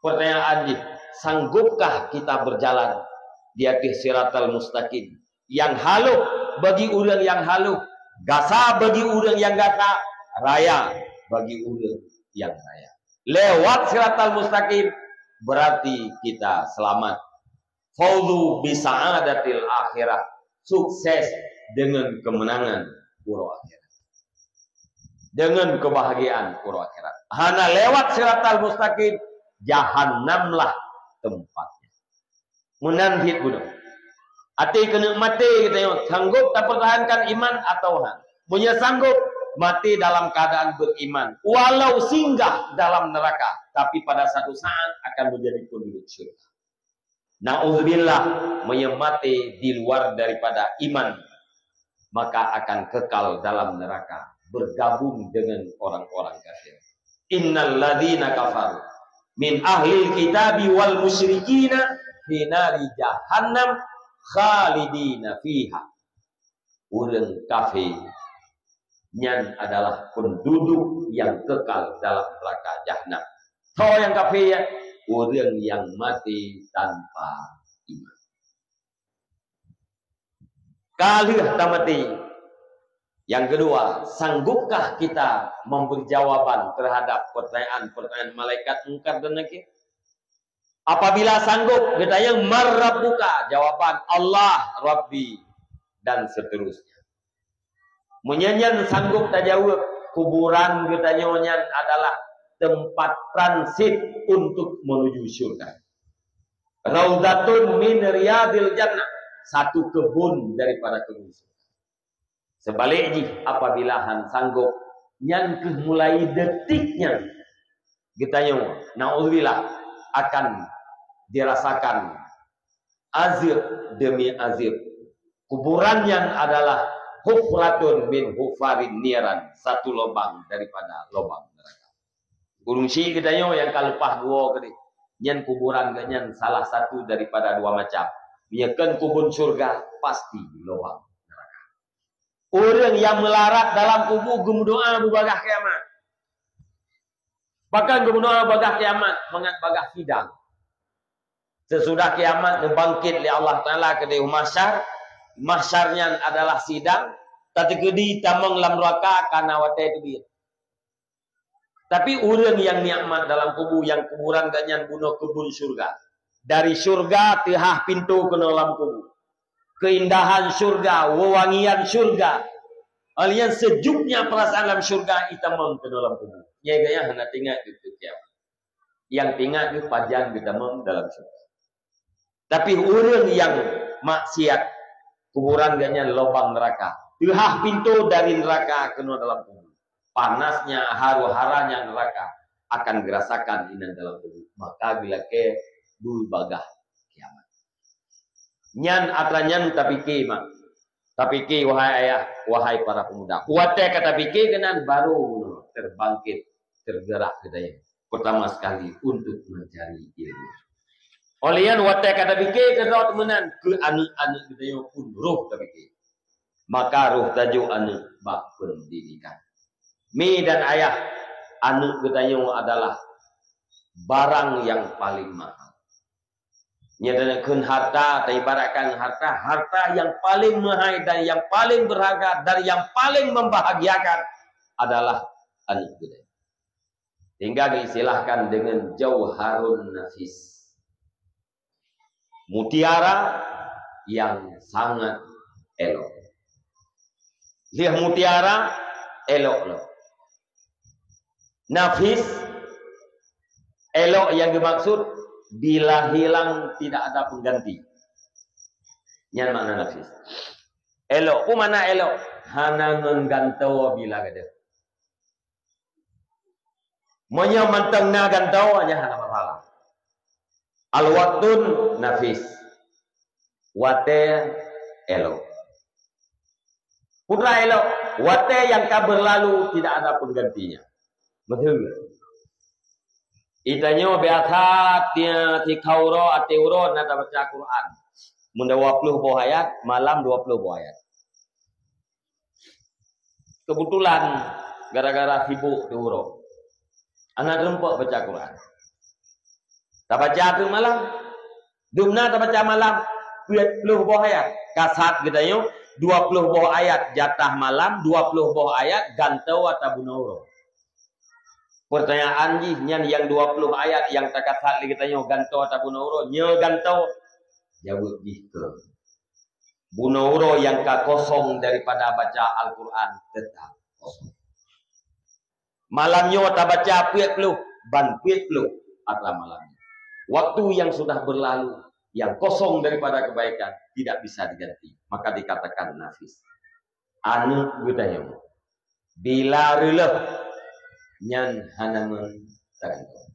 Pertanyaan jih, sanggupkah kita berjalan di atas siratal mustaqim? Yang haloh bagi ureuëng yang haloh, gasa bagi ureuëng yang gasa, raya bagi ureuëng yang raya. Lewat siratal mustaqim, berarti kita selamat. Fauzu bi sa'adatil akhirah, sukses dengan kemenangan uroe akhirat. Dengan kebahagiaan uroe akhirat. Hana lewat siratal mustaqim, jahannamlah tempatnya. Meunan cit bunoe. Até keuneuk maté geutanyoe, sanggup tapertahankan iman atau han? Meunyoe sanggup, maté dalam keadaan beriman, walau singgah dalam neraka, tapi pada satu saat akan menjadi penduduk syurga. Naudzubillah, meunyoe maté di luar daripada iman, maka akan kekal dalam neraka, bergabung dengan orang-orang kafir. Innal ladzina kafaru min ahlil kitabi wal musyrikina fi nari jahannam khalidina fiha. Ureuëng kafé nyan adalah penduduk yang kekal dalam neraka jahannam. Soe nyang kafé? Ureuëng nyang maté tanpa iman. Ka lheueh tamaté. Yang kedua, sanggupkah kita memberi jawaban terhadap pertanyaan-pertanyaan malaikat Mungkar dan Nakir? Apabila sanggup, geutanyong, "Man rabbuka?" Jawaban, "Allah Rabbi," dan seterusnya. Meunyoe nyan sanggup tajaweueb, kuburan geutanyoe nyan adalah tempat transit untuk menuju syurga. Raudhatun min riyadil jannah, satu kebun daripada kebun syurga. Sebalikjih, apabila han sanggup, nyan keuh mulai detik nyan geutanyoe, naudzubillah, akan dirasakan azab demi azab. Kuburan nyan adalah hufratun min hufarin niran, satu lubang daripada lubang neraka. Ureuëng syiek geutanyoe nyang ka leupah geuwoe keudeh, nyan kuburan geuh nyan salah satu daripada dua macam. Meunyoe kon kebun syurga, pasti lubang neraka. Ureuëng nyang meularat dalam kubu geumeudoa beubagaih kiamat. Pakon geumeudoa beubagaih kiamat? Mangat bagaih sidang. Sesudah kiamat neubangkét lé Allah Taala keudeh mahsyar, mahsyar nyan adalah sidang, tateukeudi tamong lam nuraka kana watée teubiet. Tapi ureuëng nyang nikmat dalam kubu, nyang kuburan geuh nyan bunoe kebun syurga. Dari syurga teuhah pintoe keunoe lam kubu. Keindahan syurga, wewangian syurga. Alaian sejuknya perasaan lam syurga itamong keunoe lam kubu. Nyang gaya hana teuingat di kiamat. Nyang teuingat di pajan geutamong dalam syurga. Tapi ureuëng nyang maksiat, kuburan geuh nyan lubang neraka. Teuhah pintoe dari neraka keunoe dalam kubu. Panasnya, haru-haranya neraka akan geurasakan inan dalam kubu. Maka geulakée beubagaih kiamat. Nyan atra nyan tapike, mak. Tapike, wahai ayah, wahai para pemuda. Watée ka tapike keunan, baru terbangkit, tergerak geutanyoe pertama sekali untuk mencari ilmu. Óh lheueh nyan watée ka tapike keudroe teumeunan keu aneuëk-aneuëk geutanyoe pun roh tapike. Maka roh tajok aneuëk bak pendidikan. Mi dan ayah, aneuëk geutanyoe adalah barang yang paling mahal. Nyan kheun harta, taibaratkan harta, harta yang paling mahal dan yang paling berharga dan yang paling membahagiakan adalah aneuëk geutanyoe. Hingga diistilahkan dengan jauharun nafis. Mutiara yang sangat elok. Liah mutiara elok loh. Nafis, elok yang dimaksud bila hilang tidak ada pengganti. Nyan makna nafis. Elok, peue makna elok? Hana ngon gantoe bila gadeuh. Meunyoe mantong na gantoe, nyan hana masalah. Al-waktun nafis. Watée elok. Peue treuk elok, watée nyang ka berlalu tidak ada penggantinya. Beutôi. Geutanyoe biasa tiep sikau uroe, até uroe na tabaca Quran. Meunyoe dua ploh boh ayat, malam dua ploh boh ayat. Keubeutulan gara-gara sibok teuh uroe, hana teurumpok baca Quran. Tabaca teuk malam. Dumna tabaca malam peuet ploh boh ayat. Kasat geutanyoe dua ploh boh ayat jatah malam, dua ploh boh ayat gantoe atawa bunoe uroe. Pertanyaan jih nyan nyang dua ploh ayat nyang takasat lé geutanyoe gantoe atawa bunoe uroe, nyoe gantoe? Jaweueb jih keu bunoe uroe nyang ka kosong daripada baca Al-Quran tetap kosong. Malam nyoe tabaca peuet ploh, ban peuet ploh atra malam nyoe. Waktu yang sudah berlalu, yang kosong daripada kebaikan tidak bisa diganti, maka dikatakan nafis. Aneuëk geutanyoe bila reuloh nyan hana ngon tagantoe.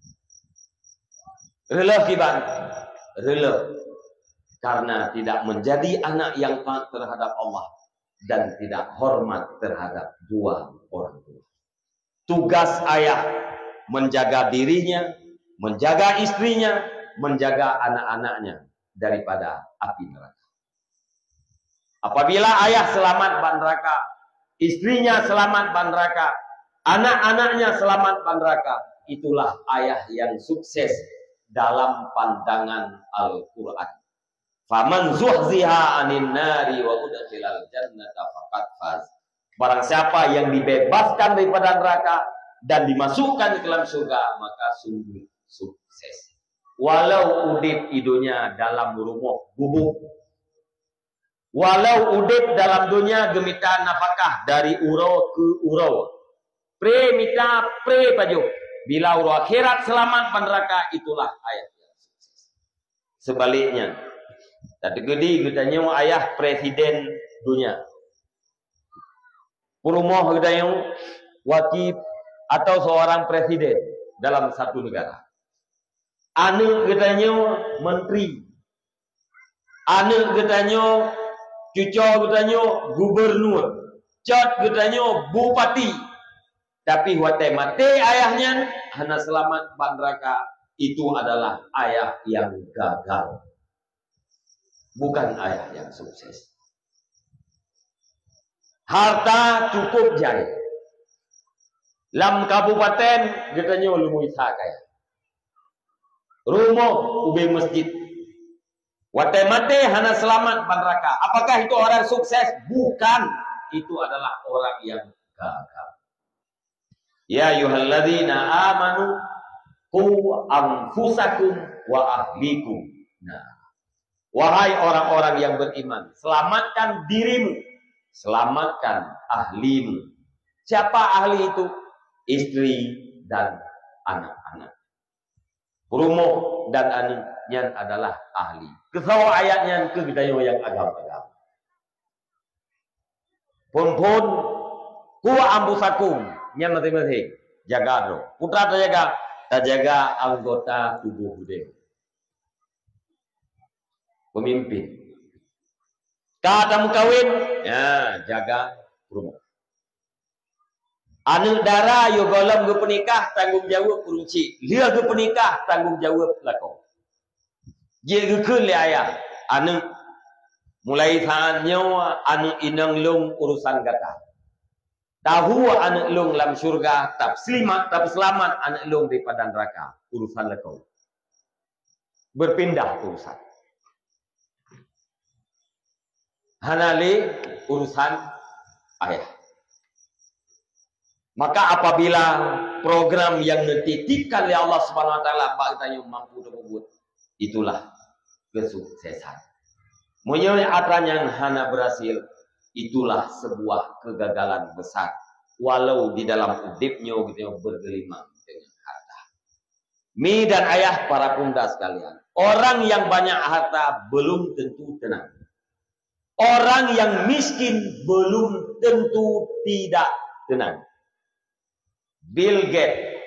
Reuloh kiban, reuloh karena tidak menjadi anak yang taat terhadap Allah dan tidak hormat terhadap dua orang tua. Tugas ayah menjaga dirinya, menjaga istrinya, menjaga anak-anaknya daripada api neraka. Apabila ayah selamat bak neraka, istrinya selamat bak neraka, anak-anaknya selamat bak neraka, itulah ayah yang sukses dalam pandangan Al-Quran. Faman zuhziha anin nari wa udkhilal jannata faqad faz. Barang siapa yang dibebaskan daripada neraka dan dimasukkan ke dalam surga, maka sungguh sukses. Walau udeb i donya dalam rumoh gubuk, walau udeb dalam donya geumita nafakah dari uroe keu uroe, pre mita pre pajoh, bila uroe akhirat selamat bak neraka, itulah ayah yang sukses. Sebaliknya, tateukeudi geutanyoe ayah presiden donya, peurumoh geutanyoe wakil atau seorang presiden dalam satu negara. Aneuëk geutanyoe menteri. Aneuëk geutanyoe, cucoe geutanyoe gubernur. Cot geutanyoe bupati. Tapi watée maté ayah nyan hana seulamat bak neuraka, itu adalah ayah nyang gagal. Bukan ayah nyang sukses. Harta cukup jai. Lam kabupaten geutanyoe lumboi sa kaya. Rumoh ubé masjid. Watée maté hana seulamat bak neuraka. Apakah itu orang sukses? Bukan. Itu adalah orang yang gagal. Ya ayyuhalladzina amanu qu anfusakum wa ahlikum. Nah, wahai orang-orang yang beriman, selamatkan dirimu, selamatkan ahlimu. Siapa ahli itu? Istri dan anak-anak. Rumoh dan aneuëk nyan adalah ahli. Keusoe ayat nyan keu geutanyoe nyang agam-agam. Phon-phon, qu anfusakum, nyan maséng-maséng. Jaga droe. Peue tajaga? Tajaga anggota tuboh geutanyoe. Peumimpin. Ka tameukawen, ya, jaga rumoh. Aneuëk dara yoh gohlom geupeunikah, tanggong jaweueb ureuëng chik. Lheueh geupeunikah, tanggong jaweueb lakoe. Jeuet geukheun lé ayah, "Aneuk, mulai saat nyoe aneuk inong lôn urusan gata. Tahu aneuk lôn lam syeuruga, tapeuseulamat, tapeuseulamat aneuk lôn daripada neuraka, urusan lakoe." Berpindah urusan. Hana lé urusan ayah. Maka apabila program yang dititipkan oleh Allah Subhanahu Wa Taala bak geutanyoe mampu tapeubuet, itulah kesuksesan. Meunyoe atra nyan hana berhasil, itulah sebuah kegagalan besar. Walau di dalam udeb nyoe geutanyoe bergelimang dengan harta. Mi dan ayah, para pemuda sekalian, orang yang banyak harta belum tentu tenang. Orang yang miskin belum tentu tidak tenang. Bill Gates,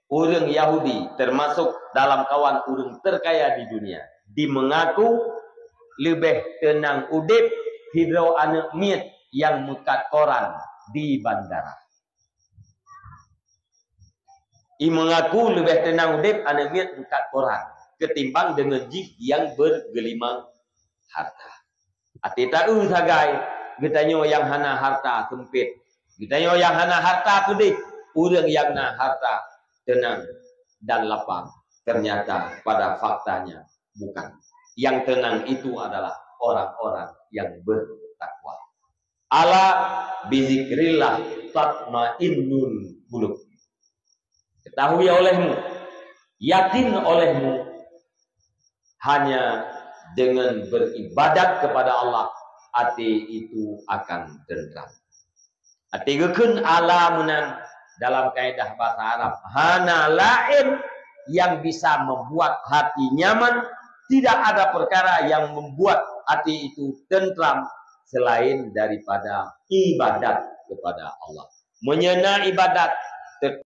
ureuëng Yahudi, termasuk dalam kawan ureuëng terkaya di dunia, di mengaku leubeh tenang udeb sidroe aneuk miet nyang meukat koran di bandara. I mengaku leubeh tenang udeb aneuk miet meukat koran ketimbang deungon jih nyang bergelimang harta. Até taeu sagai, geutanyoe nyang hana harta seumpet, geutanyoe nyang hana harta peudeh, ureuëng nyang na harta tenang dan lapang. Ternyata pada faktanya bukan. Yang tenang itu adalah orang-orang yang bertakwa. "Ala bizikrillah tatmainnul qulub." Ketahui olehmu, yakin olehmu, hanya dengan beribadat kepada Allah, até itu akan tentram. Até geukheun ala meunan dalam kaedah bahasa Arab, hana laén yang bisa membuat hati nyaman, tidak ada perkara yang membuat hati itu tentram selain daripada ibadat kepada Allah. Meunyoe na ibadat,